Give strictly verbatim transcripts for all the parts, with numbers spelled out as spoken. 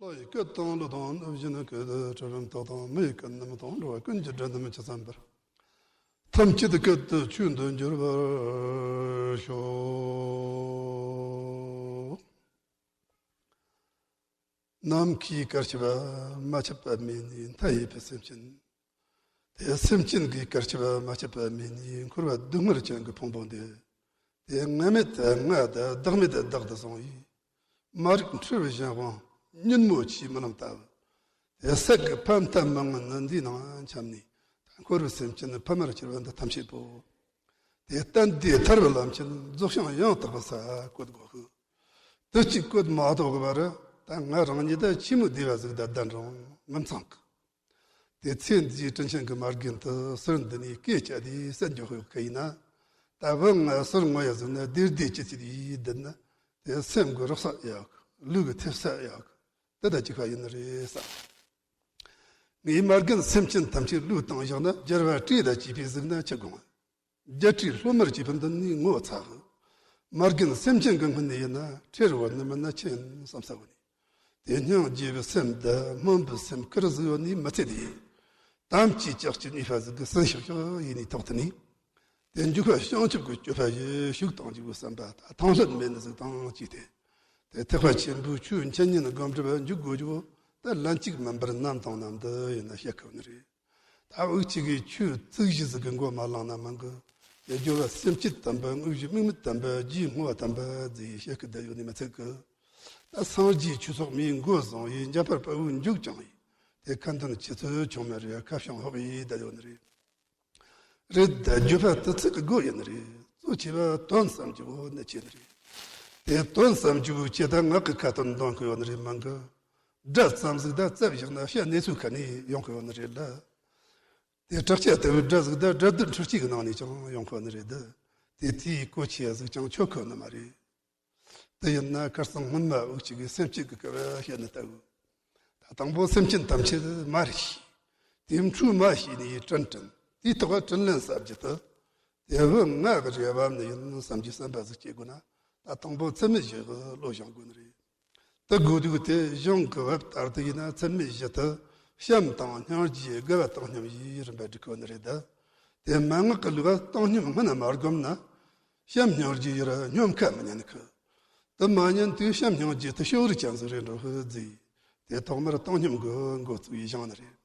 ལྷ་ཡི་སྐད་དང་ཀླུ་དང་གནོད་སྦྱིན་སྐད། གྲུལ་བུམ་དག་དང་མི་ཡི་སྐད་རྣམས་དང་། འགྲོ་བ་ཀུན་གྱི་སྒྲ་རྣམས་ཇི་ཙམ་པར། ཐམས་ཅད་སྐད་དུ་ཆོས་འདི་འགྱུར་བར་ཤོག། ནམ་མཁའི་གར་ཆུད་པ་མ་ཆད་པ་མེད་ནས་མཐའ་ཡས་པའི་སེམས་ཅན། དེ་སེམས་ཅན་གྱི་གར་ཆུད་པ་མ་ཆད་པ་མེད་ནས་འཁོར་བ་སྡུག་བསྔལ་ཅན་གྱི་ཕུང་པོ་འདི། དེ་རྔ་མེད་དུ་རྔ་དང་བདག་མེད་དུ་བདག་ཏུ་བཟུང་བའི། མ་རིག་འཁྲུལ་བའི་གཞན་དབང་ཉོན་མོངས་ཀྱིས་མི་ལང་ལྟ་བུ། དེ་སད་ཀྱི་ཕ་མཐའ་མི་མངོན་ནི་འདིའི་ནང་འཁྱམས་ནས། འཁོར་བའི་སེམས་ཅན་ཕ་མར་གྱུར་པ་འདི་ཐམས་ཅད་པོ། དེ་གཏན་བདེ་ཐར་བའི་ལམ་ཆེན་རྫོགས་བྱང་ཡང་དག་པའི་ས་བཀོད་དགོས་ཤིང་། དེ་གཅིག་བཀོད་མ་ཐུབ་པར་ད་ང་རང་ཉིད་ད་ཆི་མོ་བདེ་བ་ཟིག་ད་ལྡན་རུང་ངམ་ཚང་གི། དེ་ཚེ་འདིའི་དྲིན་ཆེན་གྱི་མ་རྒན་དུ་ཟུར་འདི་ནས་སྐད་བཅད་དེ་གསན་རྒྱུ་ཤོད་ཀི་ཡིན་ན། ད་བུ་ང་ཟུར་ངོ་ཡ་ཟིག་ན་བདེ་བདེ་ཅི་ཅི་ཡིས་བསྡད་ན། དེ་སེམས་ཀྱི་རོགས་ས་ཡག་ལུས་ཀྱི་ཐེབས་ས་ཡག་དེ་ད་ཅི་ཁ་ཡིན་ནི་རེད་ས། ངའི་མ་རྒན་སེམས་ཅན་ཐམས་ཅད་ལུས་དང་བཞག་ན། རྒྱལ་བ་སྲས་དང་བཅས་པའི་གཟུགས་ན་ཆི་དགོངས། རྒྱལ་སྲས་སློབ་མར་བཅས་པའི་མདུན་ནས་ངོ་ཚ་གི། མ་རྒན་སེམས་ཅན་གྱི་སྔུན་ནས་ཡིན་ན། ཁྲེལ་བ་ནི་མིན་ན་ཆི་ཡིན་བསམ་ས་བོ་ནས། དེ་སྙིང་རྗེ་བའི་སེམས་དང་སྨོན་པའི་སེམས་ཀིར་ཟིག་ཡོད་ནི་མི་ཚེ་དེ། དམ་གྱི་ལྕགས་ཀྱི་ནུས་པ་ཟིག་གི་སྲིན་ཤག་ཤག་ཡིན་ནི་ཐོག་ཏུ་ནི། དེ་འཇུག་པ་བྱང་ཆུབ་ཀྱི་སྤྱོད་པ་ཡི་ཤུགས་དང་འཇུག་པའི་བསམ་པ་དང་ལྷོད་མེད་ནི་ཟིག་དང་བཅས་ཏེ། དེ་ཐེག་པ་ཆེན་པོའི་ཆོས་འཆད་ཉན་སྒོམ་སྒྲུབ་འཇུག་དགོས་རྒྱུ་བོ། ད་ལན་གཅིག་མིན་པར་ནམ་དང་ནམ་དུ་ཡིན་ན་བཤད་ཁོ་ནི་རེད། ད་འུ་ཅག་གིས་ཆོས་ཚིག་བཞི་ཟིག་གི་མགོ་མ་བླངས་ན་མང་གི། དེ་སྦྱོར་བ་སེམས་བསྐྱེད་དམ་པ། དངོས་གཞི་དམིགས་མེད་དམ་པ། རྗེས་བསྔོ་བ་དམ་པ་ཟེར་བཤད་ཀི་བསྡད་ཡོད་ནི་མི་ཚད་གི། ད་སངས་རྒྱས་ཆོས་ཚོགས་མིའི་མགོ་བཟུང་ཡིས། འཇམ་དཔལ་དཔའ་བོའི་མཇུག་བསྐྱངས་ཡིས། དེ་ཁ་འདོན་ཆུ་ཚོད་ཆུང་མ་རེད། ཁ་བྱང་ཧོག་ཡིས་བསྡད་ཡོད་ནི་རེད། རེད་ད། བརྗོད་པ་དེ་ཚིག་གི་སྒོ་ཡིན་ནི་རེད། གཙོ་ཆེ་བ་དོན་བསམ་རྒྱུ་བོ་ནི་ཆེ་ནི་རེད། དེ་དོན་བསམ་རྒྱུ་བོ་ཆེ་ད་ངག་གི་ཁ་ཏོན་འདོན་གི་ཡོད་ནི་རེད་མང་གི། སྒྲ་ཙམ་ཟིག་ད་རྩ་བཞག་ན་བཤད་གནས་ཚུལ་ཁ་ནས་ཡོང་གི་ཡོད་ནི་རེད་ལ། དེ་དྲག་ཆ་དེ་བོའི་སྒྲ་ཟིག་ད་སྒྲ་སྡུད་འཕྲུལ་གཅིག་གི་ནང་ནས་ཀྱང་ཡོང་གི་ཡོད་ནི་རེད་ད། དེ་དེའི་གོ་ཆེ་ཟིག་ཀྱང་ཆོད་གི་ནི་མ་རེད། དེ་ཡིན་ན་ཁར་སང་སྔོན་མ་འུ་ཅག་གིས་སེམས་བསྐྱེད་ཀྱི་སྐབས་བཤད་ནི་ལྟ་བུ། ད་དང་པོ་སེམས་ཅན་ཐམས་ཅད་མར་ཤེས། དེའི་འཕྲོས་མ་ཤེས་ནས་དྲིན་དྲན། དེའི་ཐོག་དྲིན་ལན་གསབ་རྒྱུ་དེ། དེ་བུ་ང་གི་རེ་བ་ནི་ཡིན་བསམ་གྱི་བསམ་པ་ཟིག་སྐྱེ་དགོས་ན། ད་དང་པོ་ཚད་མེད་བཞི་གི་བློ་སྦྱང་དགོས་ནི་རེད། དེ་དགོས་དུས་དེ་གཞུང་གི་བབ་ལྟར་དུ་ཡིན་ན། ཚད་མེད་བཞི་དེ་བྱམས་དང་སྙིང་རྗེ་དགའ་བ་བཏང་སྙོམས་ཡིས་རིམ་པ་སྒྲིག་དགོས་ནི་རེད་ད། དེ་མན་ངག་གི་ལུགས་བཏང་སྙོམས་སྔོན་ན་མ་བསྒོམས་ན། བྱམས་སྙིང་རྗེ་ཡིས་སྙོམས་ཁ་མི་ཉན་གི། དེ་མ་ཉན་དུས་བྱམས་སྙིང་རྗེ་དེ་ཕྱོགས་རིས་ཅན་ཟིག་རེད་འགྲོ་ཧི་ཟེར། དེ་ཐོག་མར་བཏང་སྙོམས་ཀྱི་འགོ་བཙུགས་ཡིས་སྦྱང་ནི་རེད།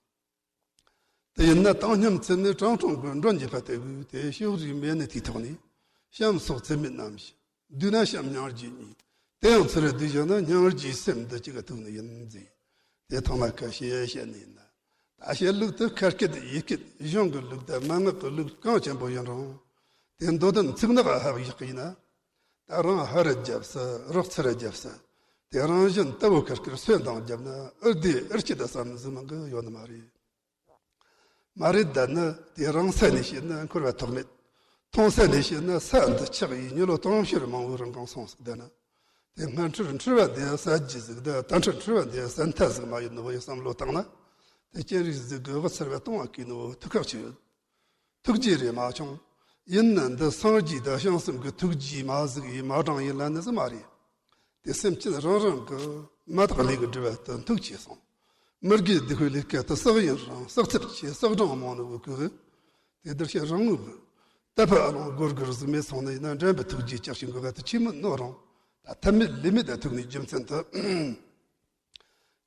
དེ་ཡིན་ན་བཏང་སྙོམས་ཚད་མེད་དྲང་སྲོང་གི་མགྲོན་གྱི་ཕ་དེ་བུས་དེ་ཕྱོགས་རིས་མེད་ནི་དེའི་ཐོག་ནས། བྱམས་སོགས་ཚད་མེད་རྣམ་བཞི། བསྡུས་ན་བྱམས་སྙིང་རྗེ་གཉིས། དེ་ཡང་ཚུར་བསྡུས་བཞག་ན་སྙིང་རྗེའི་སེམས་འདི་གཅིག་ག་ཐུག་ནི་ཡིན་ཟེར། དེ་ཐོག་མ་ཁ་ཤས་བཤད་ནི་ཡིན་ན། ད་བཤད་ལུགས་དེ་ཁ་སྐད་ཡིག་སྐད་གཞུང་གི་ལུགས་དང་མན་ངག་གི་ལུགས་གང་ཆེན་པོ་ཡིན་རུང་། དེ་མདོ་དོན་ཚིག་ནག་ཧབ་བཞག་གི་ཡིན་ན། ད་རང་ཧ་ར་རྒྱབ་ས་རོགས་ཚུར་ར་རྒྱབ་ས། དེ་རང་བཞིན་ལྟ་བུ་ཁར་ཁར་སོན་དང་རྒྱབ་ན་ཨུར་དེ་ཨུར་སྐྱིད་ད་བསམ་ཟིག་མང་གི་ཡོད་ནི་མ་རེད། མ་རེད་ད་ནི་དེ་རང་ས་ནས་བཤད་ན་འཁོར་བ་ཐོག་མེད། མཐོང་ས་ནས་བཤད་ན་ས་འདི་ཆགས་ཡིན་ཉི་ལོ་དུང་ཕྱུར་མང་བོའི་རིང་གང་སོང་ཟིག་ད་ན། དེ་སྔ་འཕྲུལ་འཕྲུལ་བ་འདི་ས་རྒྱུ་ཟིག་ད་ད་འཕྲུལ་འཕྲུལ་བ་འདི་ས་མཐའ་ཟིག་མ་ཡོད་ནོ་བོ་ཡི་བསམ་བློ་བཏང་ན། དེ་སྤྱན་རས་གཟིགས་ཀྱི་དབུ་ཚར་བ་གཏོང་བ་གི་ནོ་བོ་ཐུགས་ཁག་ཆེ་ཡོད། ཐུགས་རྗེ་རེ་མ་བྱུང་། ཡིན་ན་འདི་སངས་རྒྱས་དང་བྱང་སེམས་ཀྱི་ཐུགས་རྗེ་མ་གཟིགས་ཡིན་མ་དྲང་ཡིན་ལ་ནི་ཟིག་མ་རེད། དེ་སེམས་ཅན་རང་རང་གི་མ་དག་ལས་ཀྱི་སྒྲིབ་པ་དེ་འདུག་ཆེ་སོང་། མི་དགེ་སྡིག་པའི་ལས་ཀ་དེ་བསགས་ཡིན་རུང་བསགས་ཚད་ཆེ་བསགས་གྲངས་མང་ནི་འུ་ཀུ་གི། དེ་བདེར་གཤེགས་རང་ངོ་གི། ད་ཕ་ཨ་ལོང་སྒོར་སྒོར་ཟིག་མེད་སོང་ནི་ཡིན་ན་འགྲན་པའི་ཐུགས་རྗེ་ལྕགས་ཤིང་གི་བ་དེ་ཆི་མོ་ནོར་རུང་། ད་ཐབས་མེད་ལས་མེད་དང་ཐུག་ནས་རྒྱུ་མཚན་དུ།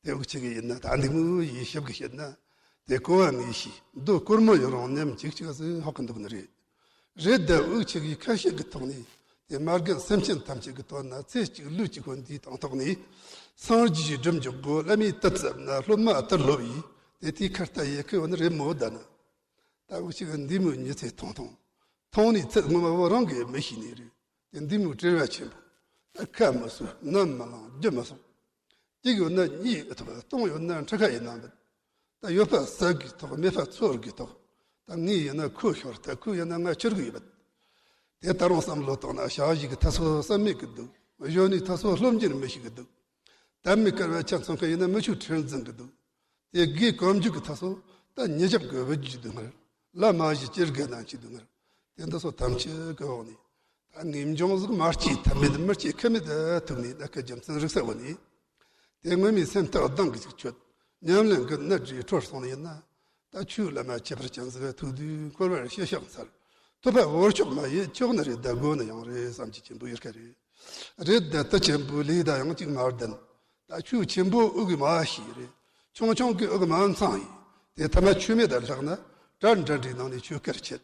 དེ་འུ་ཅག་གི་ཡིན་ན་ད་འདི་མོ་ཡིས་ཞིབ་གི་བཤད་ན། དེ་གོ་བ་ངེས་ཤེས་རྡོ་གོར་མོ་ཡིན་རུང་ནེམ་ཅིག་ཅིག་ཟིག་ཧོག་གི་འདུག་ནི་རེད། རེད་ད། འུ་ཅག་གིས་ཁ་ཤས་ཀྱི་ཐོག་ནས་དེ་མ་རྒན་སེམས་ཅན་ཐམས་ཅད་ཀྱི་དོན་ན་ཚེ་གཅིག་ལུས་གཅིག་པོ་འདིའི་དང་ཐོག་ནས་སངས་རྒྱས་ཀྱི་སྒྲུབ་འཇུག་གོ་བླ་མའི་དུ་བཙབ་ན་སློབ་མ་ཨ་ཏི་སློབ་ཡིས་དེ་དེའི་ཁ་ལྟ་ཡེ་ཁི་ཡོད་ནི་རེད་མོ་ད་ན། ད་འུ་ཅག་གི་འདི་མོ་ཉི་ཚེ་ཐུང་ཐུང་། ཐུང་ནི་ཚད་ངོ་མ་བོ་རང་གིས་མི་ཤེས་ནི་རེད། དེ་འདི་མོ་བྲེལ་བ་ཆེན་པོ། ད་ཁ་མི་སོས་ནམ་མི་ལངས་རྒྱུ་མི་སོང་། གཅིག་ཡོད་ན་གཉིས་ཨེ་ཐུབ། སྟོང་ཡོད་ན་ཁྲི་ཁ་ཡིན་ན་མེད། ད་ཡོད་པ་ཟ་དགོས་ཐོག་མེད་པ་འཚོལ་དགོས་ཐོག་ད་ངས་ཡིན་ན་ཁོ་ཤོར་ཐལ། ཁོ་ཡིན་ན་ང་ཁྱེར་དགོས་ཡོད་པ། དེ་ད་རུང་བསམ་བློ་བཏང་ན་ཞག་བཞི་གི་ཐ་སོ་བསམ་མེད་གི་འདུག་གཞོན་ནུའི་ཐ་སོ་སློབ་འབྱིན་མི་ཤེས་གི་འདུག་དམ་མི་དཀར་བ་ཆ་ཚང་ཁ་ཡིན་ན་མི་ཆོས་ཁྲིམས་འཛིན་གི་འདུག་དེ་དགེ་གོམས་འཇུག་གི་ཐ་སོ་ད་ཉེ་ཞག་གི་བུ་རྒྱུད་སྡུག་བསྔལ། ལ་མ་གཞི་སྤྱིར་དགེ་ན་ཆེ་སྡུག་བསྔལ། དེ་འདི་སོ་ཐམས་ཅད་ཀྱི་འོག་ནས། ད་ངེས་འབྱུང་ཟིག་མ་སྐྱེས་ཐབས་མེད་མི་སྐྱེས་ཁ་མེད་དུ་ཐུག་ནས་ད་ཁ་རྒྱུ་མཚན་རིག་ས་བ་ནས། དེ་ངོ་མའི་སེམས་ཐག་གདང་གི་ཅིག་ཆོད། ཉམས་ལེན་གྱི་ནད་རིགས་འཕྲོད་སོང་ནི་ཡིན་ན། ད་ཆོས་བླ་མ་ཁྱད་པར་ཅན་ཟིག་ཐུག་དུས་འཁོར་བར་ཕྱི་ཕྱོགས་འཚལ། ཐོབ་པ་བོར་ཆོག་མ་ཡིན་ཆོག་ནི་རེད། ད་དགོས་ནི་ཡང་རེད་བསམ་གྱི་ཆེན་པོ་ཡོད་ཁ་རེད། རེད་ད་དུ་ཆེན་པོ་ལས་ད་ཡང་ཅིག་མ་ལྡན། ད་ཆོས་ཆེན་པོ་དབུགས་མ་ཤེས་རེད། ཆུང་ཆུང་གི་དབུགས་མ་འཚང་ཡིན། དེ་ཐ་མ་ཆོས་མེད་དུ་ལྷག་ན། གྲལ་འདྲ་འདྲའི་ནང་ནས་ཆོས་སྐལ་ཆད།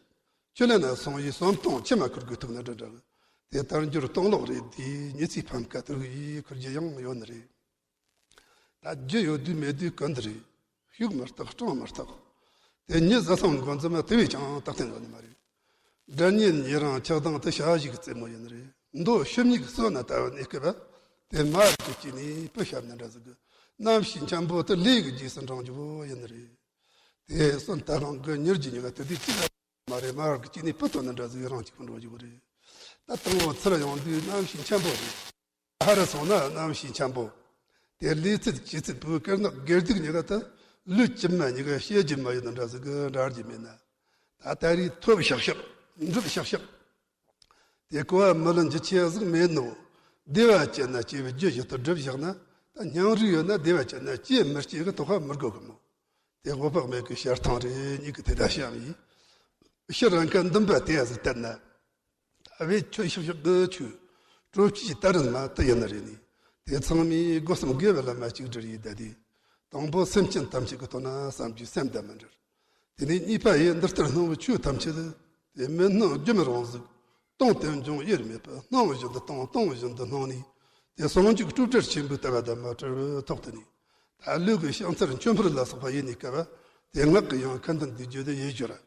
ཆུ་ལེན་ན་སོང་ཡིས་སོམ་སྟོང་ཆེ་མ་ཁུར་དགོས་ཐུག་ན་འདྲ་འདྲ། དེ་ལྟར་འགྱུར་སྟོང་ལོག་རེད་དེ་ཉི་ཚེའི་ཕམ་ཁ་དུ་རུ་ཡིས་ཁུར་རྒྱུ་ཡང་ཡོད་ནི་རེད། ད་རྒྱུ་ཡོད་དུས་མེད་དུས་ཀུན་ཏུ་རེད། ཤུགས་མི་རྟག་སྤྲང་མི་རྟག་དེ་ཉིད་བཟའ་ཚང་འགོ་འཛིན་མ་དེ་བས་ཀྱང་རྟག་བརྟན་ཡོད་ནི་མ་རེད། དགྲ་གཉེན་ཉེ་རིང་ཆགས་སྡང་དུ་བྱ་ཞིག་རྩེད་མོ་ཡིན་ནི་རེད། མདོ་ཞིབ་ཉིག་གསོད་ན་ལྟ་བུ་གནས་སྐབས། དེ་མ་རིག་གི་སྐྱེས་ནས་བུ་ཞབས་ནི་འདྲ་ཟིག་གི། རྣམ་ཤེས་འཁྱམ་པོ་དེ་ལས་ཀྱི་རྗེས་སུ་འབྲང་རྒྱུ་བོ་ཡིན་ནི་རེད། དེ་གསོན་ད་རང་གི་མྱུར་གྱི་ཉི་ག་དེ་དུས་གཅིག་ལ་མ་རེད། མ་རིག་གི་སྐྱེས་ནས་བུ་སྟོན་ནི་འདྲ་ཟིག་རང་གཅིག་པུ་འགྲོ་རྒྱུ་བོ་རེད། ད་དང་པོ་ཚུར་ཡོང་དུས་རྣམ་ཤེས་འཁྱམ་པོ་རེད། ཧ་ར་སོང་ན་རྣམ་ཤེས་འཁྱམ་པོ། དེ་ལས་ཚིག་ཅི་ཚིག་བུ་དཀར་ནག་སྒེར་སྡིག་ཉི་ག་དུ། ལུས་ཀྱི་མ་ཉི་ག་བཤད་རྒྱུ་མ་ཡོད་ན་འདྲ་ཟིག་གི་འདྲ་རྒྱུ་མེད་ན། ད་ལྟ་རེས་ཐོབ་ཤག་ཤག་འགྲུབ་ཤག་ཤག་དེ་གོ་བ་མི་ལོན་རྒྱུ་ཆེ་ཟིག་མེད་ནོ། བདེ་བ་ཅན་ན་སྐྱེ་བའི་རྒྱུ་ཞིག་ཏུ་སྒྲུབ་བཞག་ན། ད་སྙིང་རུས་ཡོད་ན་བདེ་བ་ཅན་ན་སྐྱེ་མི་སྐྱེ་གི་དོགས་པ་མི་དགོས་གི་མོ། དེ་འོད་དཔག་མེད་གི་ཞལ་ཐང་རེ་གཉིས་ཀྱི་དེ་ད་བཤམས་ཡིན། ཕྱིར་རང་ཁ་འདུན་པ་དེ་ཟིག་བསྟན་ན། ད་བས་ཁྱོད་ཤག་ཤག་གི་ཆུ། གྲོ་སྐྱིད་ལྟར་མ་དུ་ཡིན་ནི་རེད་ནི། དེ་ཚང་མས་སྒོ་གསུམ་དགེ་བའི་ལམ་མ་གཅིག་སྒྲིལ་ཡི་ད་དེ། དང་པོ་སེམས་ཅན་ཐམས་ཅད་ཀྱི་དོན་ན་བསམ་རྒྱུ་སེམས་དང་མི་འབྲལ། དེ་ནས་གཉིས་པ་ཡི་འདི་ལྟར་སྣང་བའི་ཆོས་ཐམས་ཅད། དེ་མི་སྣང་རྒྱུ་མི་རུང་ཟིག་སྟོང་དེ་འབྱུང་དབྱེར་མེད་པར་སྣང་བཞིན་དུ་སྟོང་སྟོང་བཞིན་དུ་སྣང་ནས། དེ་ཟུང་འཇུག་སྤྲོས་བྲལ་ཆེན་པོའི་ལྟ་བ་དང་མ་བྲལ་བའི་ཐོག་ཏུ་ནས། ད་ལུས་ཀྱི་ཕྱག་འཚལ་མཆོད་འབུལ་ལ་སོགས་པ་ཡེ་ནས་བསྐལ་བ། དེ་ངག་གི་ཡང་ཁ་འདོན་འདི་བརྗོད་དེ་ཡེ་སྦྱོར།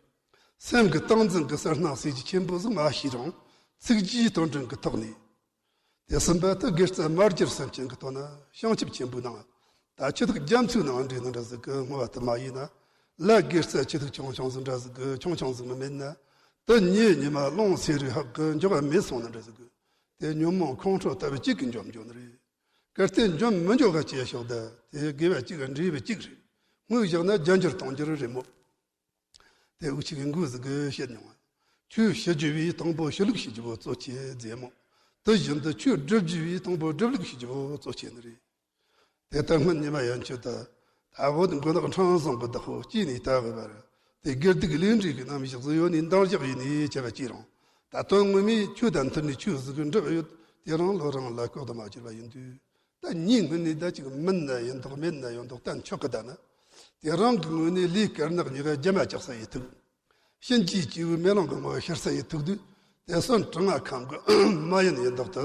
སེམས་ཀྱི་སྟངས་འཛིན་གྱི་གསལ་སྣང་སྲིད་ཀྱི་ཆེན་པོ་ཟིག་མ་ཤེས་རུང་། ཚིག་རྗེས་དོན་དྲན་གྱི་ཐོག་ནས། དེ་གསུམ་པ་དེ་དགེ་རྩ་མར་གྱུར་སེམས་ཅན་གྱི་དོན་ན་བྱང་ཆུབ་ཆེན་པོའི་ནང་། ད་ཆུ་ཐིགས་རྒྱ་མཚོའི་ནང་འདྲེས་ནི་འདྲ་ཟིག་གི་བསྔོ་བ་དུ་མ་ཡིན་ན། ལ་དགེ་རྩ་ཆུ་ཐིགས་ཆུང་ཆུང་ཟིག་འདྲ་ཟིག་གི་ཆུང་ཆུང་ཟིག་མི་མེད་ན། དེ་ཉིད་ཉི་མ་ཀློང་སེ་རུའི་ཧབ་ཀྱི་འཇོག་པ་མེད་སོང་ནི་འདྲ་ཟིག་གི། དེ་ཉོན་མོངས་ཁོང་ཁྲོ་ལྟ་བུ་གཅིག་གི་འཇོམས་འཇོག་ནི་རེད། གལ་ཏེ་འཇོམས་མི་འཇོག་ག་ཅེས་ཤོག་ད་དེ་དགེ་བ་གཅིག་ག་འབྲས་བུ་གཅིག་རེད། དངོས་བཞག་ན་རྒྱ་འགྱུར་སྟོང་འགྱུར་རེད་མོད། དེ་འུ་ཅག་གི་མགོ་ཟིག་གི་བཤད་མྱོང་བ། ཆོས་ཞུ་རྒྱུ་བའི་དང་པོ་ཞུ་ལུགས་ཞུ་རྒྱུ་བོ་གཙོ་ཆེ་རྫས་མོ། དེ་བཞིན་དུ་ཆོས་སྒྲུབ་རྒྱུ་བའི་དང་པོ་སྒྲུབ་ལུགས་ཞུ་རྒྱུ་བོ་གཙོ་ཆེ་ནི་རེད། དེ་ལྟར་སྔོན་ཉི་མ་ཡན་ཆད་དུ། ད་བོད་མགོ་ནག་འཕྲང་བཟང་གི་བདག་པོ་སྐྱེས་ནས་ལྟ་བུ་བར། དེ་དགེ་སྡིག་ལས་འབྲས་ཀྱི་རྣམ་གཞག་ཟིག་ཡོད་ནས་འདང་རྒྱག་ཡིན་ནས་བྱ་བ་ཅི་རུང་། ད་དོན་ངོ་མའི་ཆོས་དང་མཐུན་ནས་ཆོས་ཟིག་འགྲུབ་ཡོད། དེ་རང་བློ་རང་ལ་ཁོག་ཏུ་མ་གྱུར་པ་ཡིན་དུས། ད་ཉིད་སྔོན་ནས་ད་ཅིག་མིན་ན་ཡིན་མདོག་མེད་ན་ཡོད་མདོག་བསྟན་ཆོག་གི་ད་ན། དེ་རང་གི་ངོས་ནས་ལས་དཀར་ནག་ཉི་ག་རྒྱ་མ་ལྕགས་ས་ཡི་ཐུག་གཤིན་རྗེའི་སྐྱེས་བུའི་མེ་ལོང་གི་ངོ་ཤར་ས་ཡི་ཐུག་དུས། དེ་སོན་དྲང་ང་ཁམས་གི་མ་ཡིན་ཡིན་མདོག་ཏུ་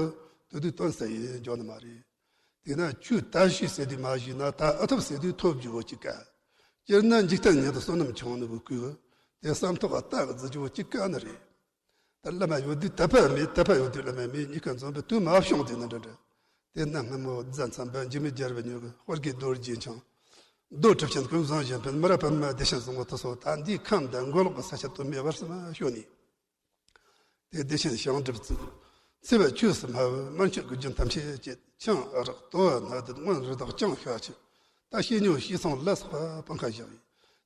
དུ་དུས་སྟོན་ས་ཡི་འཇོག་ནི་མ་རེད། དེས་ན་ཆོས་ད་ཤེས་ཟེར་དུས་མ་ཤེས་ན་ད་ཨ་ཐུབ་ཟེར་དུས་ཐོབ་རྒྱུ་བོ་གཅིག་ག་སྤྱིར་ན་འཇིག་རྟེན་ཉིད་དུ་བསོད་ནམས་ཆུང་ནི་བོ་ཀུ། དེ་བསམ་ཐོག་ག་རྟ་གི་རྫི་རྒྱུ་བོ་གཅིག་ག་ནི་རེད། ད་བླ་མ་ཡོད་དུས་དད་པ་མེད། དད་པ་ཡོད་དུས་བླ་མ་མེད། གཉིས་ཀ་འཛོམས་པའི་དུས་མ་བྱུང་དེ་ནི་འདྲ་འདྲ། དེ་ན་སྔ་མོ་རྫ་མཚན་པ་འཇིགས་མེད་རྒྱལ་བའི་མྱུ་གུ་དཔལ་གྱི་རྡོ་རྗེ་འཆང་། རྡོ་གྲུབ་ཆེན་ཀུན་བཟང་གཞན་ཕན་མི་རབས་པདྨ་བདེ་ཆེན་བཟང་པོ་དེ་ཚོ་ད་འདིའི་ཁམས་དང་མགོ་ལོག་གི་ས་ཆ་དོན་མེད་བར་གསུམ་ཤོད་ནས། དེ་བདེ་ཆེན་ཞིང་སྒྲུབ་བཙུགས། འཚེ་བ་ཆོས་སུ་སྨྲ་བའི་དམར་མཆོད་ཀྱི་རྒྱུན་ཐམས་ཅད་བཅད། ཆང་རག་ཏོ་བ་སྣ་བདུད་སྔོན་རི་དྭགས་ལྕང་ཤ་ཆུ། ད་ཤེས་ཉོ་ཤེས་ཚོང་ལ་སོགས་པ་སྤང་ཁ་བཞག་ཡིན།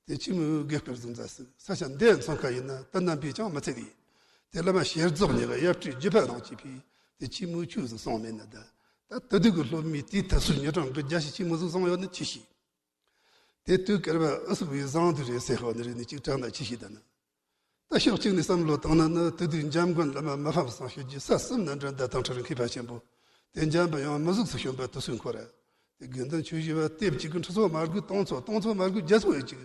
དེ་ཕྱི་མོའི་དགེ་སྐོར་གཟིགས་མཛད་ཟིག་ས་ཆ་འདི་མཚོན་ཁ་ཡིན་ན་དེ་རྣམ་པས་ཀྱང་མི་ཚེ་གི་ཡིན། དེ་བླ་མ་ཞེ་རྫོགས་ཉི་ག་ཡབ་སྤྲུལ་བརྒྱུད་པ་རང་གཅེས་པས་དེ་ཕྱི་མོའི་ཆོས་སུ་སོང་མེད་ན་ད། ད་དེ་དུས་ཀྱི་སློབ་མའི་དེའི་ཐད་སུ་ཉི་གྲངས་ཀྱི་རྒྱ་ཞིག་ཕྱི་མོ་ཟིག་སོང་ཡོད་ནི་ཅི་ཤེས། དེ་དུས་སྐལ་བ་ཨུ་སུག་པའི་བཟང་དུས་རེད་ཟེར་ཧོ་ནི་རེད་ནི་གཅིག་དྲག་ན་ཅི་ཤེས་ད་ན། ད་ཕྱོགས་གཅིག་ནས་བསམ་བློ་བཏང་ན་ནི་དེ་དུས་འཇམ་མགོན་བླ་མ་མི་ཕམ་གསང་སྤྱོད་ཀྱི་ས་གསུམ་ན་འགྲན་ཟླ་དང་འཁྲུལ་མཁས་པ་ཆེན་པོ། དེ་འཇམ་པ་ཡང་མི་གཟུགས་སུ་བྱོན་པ་དུས་སུ་འཁོར། དེ་དགེ་འདུན་ཆོས་བཞི་པ་སྡེ་གཅིག་གི་ཁྲི་ཚོ་མ་དགོས་སྟོང་ཚོ་སྟོང་ཚོ་མ་དགོས་བརྒྱ་ཚོ་ཡི་གཅིག་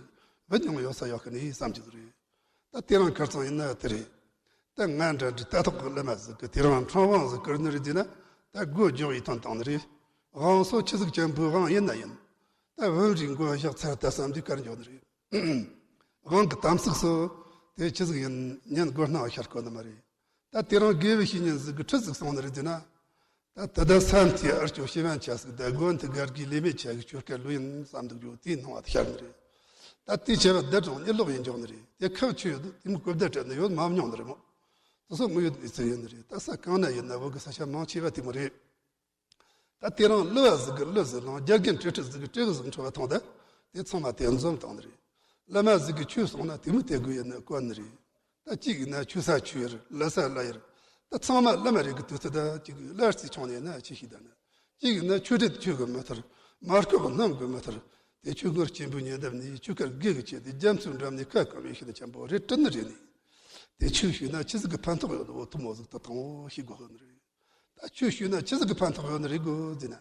བུད་མྱོང་ཡོད་ས་ཡོད་ཀི་ནི་བསམ་གྱི་རེད། ད་དེ་རང་ཁར་ཚང་ཡིན་ན་དེ་རེད། ད་ང་འདྲ་འདྲི་ལྟ་རྟོག་གི་བླ་མ་ཟིག་གི་དེ་རང་ཁྲང་དབང་ཟིག་བསྐུར་ནི་རེད་དེ་ན། ད་སྒོ་རྒྱག་ཡི་དོན་བཏང་ནི་རེད། དབང་སོ་ཆི་ཟིག་ཅན་པོའི་དབང་ཡིན་ན་ཡིན། ད་བོན་རིགས་མགོ་བཞག་ཚར་ད་བསམ་དུས་དཀར་འཇོག་ནི་རེད། དབང་གི་དམ་ཚིག་སོ། དེ་ཆི་ཟིག་ཡིན་ཉན་དགོས་སྣང་ཤར་དགོས་ནི་མ་རེད། ད་དེ་རང་དགེ་བའི་བཤེས་གཉེན་ཟིག་གི་ཁྲི་ཟིག་སོང་ནི་རེད་དེ་ན། ད་དེ་ད་ས་མཐའི་ཨར་སྐྱོ་ཤེས་བན་ཆ་ཟིག་ད་དགོན་དུ་སྒར་གྱི་ལས་མེད་ཆ་གི་ཆོས་སྐལ་ལོས་ཡིན་བསམ་འདུག་རྒྱུ་དེའི་སྣང་བ་དེ་ཤར་ནི་རེད། ད་དེ་བྱས་པ་བདག་གྲོང་གཉིད་ལོག་ཡིན་འཇོག་ནི་རེད། དེ་ཁག་ཆོས་ཡོད་དེ་མི་གོ་བརྡ་སྤྲད་ནི་ཡོད་མ་མྱོང་ནི་རེད་མོ། དེ་སོགས་དངོས་ཡོད་གནས་ཚུལ་ཡིན་ནི་རེད། ད་ས་གང་ན་ཡིན་ན་བོད་ཀྱི་ས་ཆ་མང་ཆེ་བ་དེ་མོ་རེད། ད་དེ་རིང་གླུ་བ་ཟིག་གི་གླུ་ཟིག་བླངས། རྒྱ་རྒན་སྤྲེལ་ཁྲི་ཟིག་གི་སྤྲེལ་ཟིག་འཁྲོལ་བ་མཐོང་ད། དེ་ཚང་མ་དེ་འཛོམས་བཏང་ནི་རེད། བླ་མ་ཟིག་གི་ཆོས་གསུངས་ན་དེ་མོ་དེ་དགོས་ཡིན་ནི་དཀོན་ནི་རེད། ད་གཅིག་ཡིན་ན་ཆོས་ས་ཆོས་ཡར་ལ་ས་ལ་ཡར། ད་ཚང་མ་བླ་མ་རེད་གི་དུས་ཚོད་ད་གཅིག་གླུ་རྩིས་ཆུང་ནས་ན་ཆི་ཤིག་ད་ན། གཅིག་ཡིན་ན་ཆོས་སྲིད་ཆོས་གི་མི་ཐར། མ་བསྐོས་སྣང་གི་མི་ཐར། དེ་ཁྱོད་སྔར་སྐྱེས་བུ་ཉེ་འདབས་ནས་ཁྱོད་ཀར་དགེ་གི་ཆེད་དུ་རྒྱ་མཚོའི་འགྲམ་ནས་ཁ་སྐོམ་པའི་ཤིང་ཆེན་པོ་རེ་བྲིན་ནི་རེད་ནི། དེ་ཁྱོད་ཤོད་ན་ཆི་ཟིག་གི་ཕན་ཐོགས་ཡོད་འོ་ཐུ་མོ་ཟིག་ཏུ་དང་བོ་ཤེས་དགོས་ནི་རེད། ད་ཁྱོད་ཤོད་ན་ཆི་ཟིག་གི་ཕན་ཐོགས་ཡོད་ནི་རེད་གོ་ཟེར་ན།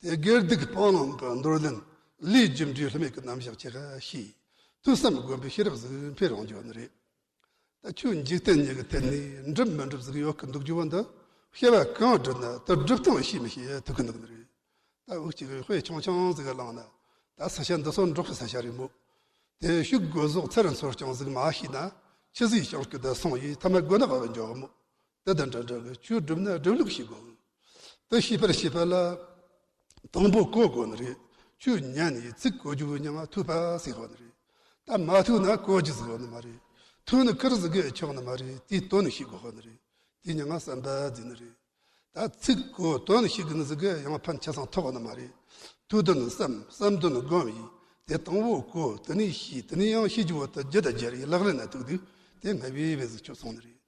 དེ་དགེ་སྡིག་སྤང་བླང་གི་འདོར་ལེན། ལས་རྒྱུ་འབྲས་ལྷད་མེད་ཀྱི་རྣམ་གཞག་ཆེ་ཤས། ཐོས་བསམ་སྒོམ་པའི་ཤེས་རབ་ཟིག་འཕེལ་རུང་འགྱོ་ནི་རེད། ད་ཁྱོད་འཇིག་རྟེན་གཉིས་ཀྱི་ཐད་ནས་འགྲུབ་མི་འགྲུབ་ཟིག་ཡོད་གི་འདུག་རྒྱུ་བོ་འདི། བཤད་པ་གང་བསྒྲུབས་ན་དེ་སྒྲུབ་སྟངས་ཤེས་མི་ཤེས་ཐུག་གི་འདུག་ནི་རེད། ད་འུ་གཅིག་གི་དཔེ་ཆུང་ཆུང་ཟིག་བླངས་ན། ད་ས་ཆ་འདི་ཚོ་འབྲོག་གི་ས་ཆ་རེད་མོ། དེ་ཤུགས་དགོས་ཟོག་ཚེ་རིང་ཚོར་ཀྱང་ཟིག་མ་ཤེས་ན། ཆི་ཟིག་ཤང་སྐུ་ད་སོང་ཡིས་ཐ་མ་དགོས་ན་ག་བ་འཇོག་མོ། དེ་དང་འདྲ་འདྲ་གི་ཆོས་སྒྲུབ་ན་སྒྲུབ་ལུགས་ཤེས་དགོས། དེ་ཤེས་པར་བྱེད་པ་ལ། དང་པོ་གོ་དགོས་ནི་རེད། ཆོས་ཉན་ནས་ཚིག་གོ་རྒྱུ་བོ་མྱང་ཐོས་པ་ཟེར་དགོས་ནི་རེད། ད་མ་ཐོས་ན་གོ་རྒྱུ་ཟིག་ཡོད་ནི་མ་རེད། ཐོས་ནི་ཁིར་ཟིག་གི་ཆོག་ནི་མ་རེད། དེའི་དོན་ཤེས་དགོས་ནི་རེད། དེ་མྱང་བསམ་པ་འཛིན་ནི་རེད། ད་ཚིག་གོ་དོན་ཤེས་གི་ནི་ཟིག་གི་ཡང་ཕན་ཆ་ཚང་ཐོགས་ནི་མ་རེད། ཐོས་དོན་བསམ། བསམ་དོན་སྒོམ་ཡིས། དེ་དང་པོ་གོ། དེ་ནས་ཤེས། དེ་ནས་ཡང་ཤེས་རྒྱུ་བོ་དེ་རྒྱུད་དང་སྦྱར་ཡིས་ལག་ལེན་ན་ཐུག་དུས་དེ་སྔར་བས་བས་ཟིག་ཆོད་སོང་ནི་རེད།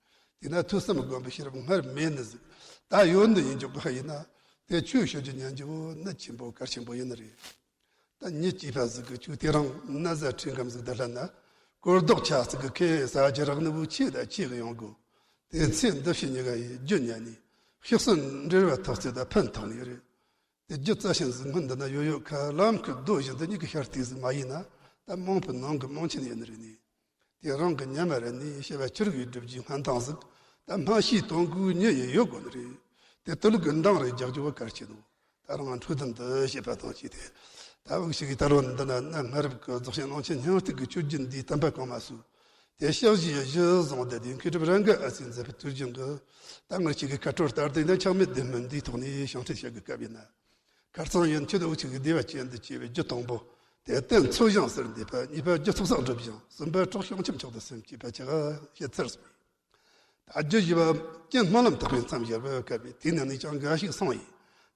དེས་ན་ཐོས་བསམ་སྒོམ་པའི་ཤེས་རབ་སྔར་མེད་ནི་ཟིག་ད་ཡོད་ནི་ཡིན་འཇོག་གི་ཡིན་ན། དེ་ཆོས་ཤོད་རྒྱུ་ཉན་རྒྱུ་བོ་གནད་ཆེན་པོ་གལ་ཆེན་པོ་ཡིན་ནི་རེད། ད་མྱི་སྐྱེས་པ་ཟིག་གི་ཆོས་དེ་རིང་ན་བཟའ་ཁྲིམས་ཁང་ཟིག་ད་ལྷན་ན། གོ་ལྡོག་ཆ་ཟིག་གི་ཁེ་ས་ཅི་རག་ནི་བོ་ཆེ་ད་ཆེ་གི་ཡོང་དགོ། དེ་ཚེ་འདི་ཕྱི་གཉིས་ཀ་ཡི་རྒྱུ་ཉན་ནས་ཤི་གསོན་འབྲེལ་བ་ཐོག་ཚད་ད་ཕན་ཐོགས་ནི་རེད། དེ་རྒྱུ་རྩ་ཤིན་ཟིག་སྔོན་འདི་ན་ཡོད་ཡོད་ཁ་ལམ་ཁུ་རྡོ་བཞིན་དུ་མྱིག་གི་ཤར་ཏིག་ཟིག་མ་ཡིན་ན། ད་མང་པོ་ནང་གི་མང་ཆེན་ཡིན་ནི་རེད་ནི། དེ་རང་གི་ཉམས་ར་ནས་བཤད་པ་ཆི་རིགས་ཡོད་སྒྲུབ་རྒྱུའི་སྔན་ཐང་ཟིག་ད་སྨྲ་ཤེས་དང་གུའི་མྱི་ཡི་ཡོད་དགོས་ནི་རེད། དེ་དུ་ལུག་གི་འདང་རེ་རྒྱག་རྒྱུ་བ་གལ་ཆེ་ནོ། ད་རང་འཕྲོད་བསྟེན་དུ་བཤད་པ་དང་བཅས་ཏེ། ད་འུ་ཞིག་གིས་ད་རོ་འདི་ན་གནའ་སྔ་རབས་ཀྱི་རྫོགས་ཆེན་གླང་ཆེན་སྙིང་ཐིག་གི་ཆོས་བརྒྱུད་འདིའི་བསྟན་པ་གང་མ་སུ། དེ་ཕྱག་བཞེས་གཞི་བཟུང་བསྡད་དེ་མཁས་གྲུབ་རང་གི་ཨ་སྲས་མཛད་པའི་དུས་རྒྱུན་གྱི། ད་ངར་ཞིག་གི་ཁ་སྤྲོར་ལྟར་དེ་ནས་ཆགས་མེད་བདེ་སྨོན་འདིའི་ཐོག་ནས་ཞིང་ཁྲིད་བྱ་དགོས་སྐབས་ཡིན་ན། ཁར་ཚང་ཡན་ཆོས་འུ་ཆོ་གི་བདེ་བ་ཅན་དུ་སྐྱེ་བའི་རྒྱུ་དང་པོ། དེ་རྟེན་ཚོགས་ཞིང་ཟེར་འདས་པ། གཉིས་པ་རྒྱུ་ཚོགས་བསགས་སྒྲུབ་ཞིང་། གསུམ་པ་གྲོགས་བྱང་ཆུབ་མཆོག་ཏུ་སེམས་བསྐྱེད་པ་བཅས་བཤད་ཚར་སོང་། ད་རྒྱུ་བཞི་པ་རྐྱེན་སྨོན་ལམ་དག་པའི་མཚམས་བཞག་པའི་སྐབས་ནས་དེའི་ནང་ནས་ཀྱང་འགའ་ཞིག་སངས་ཡིན།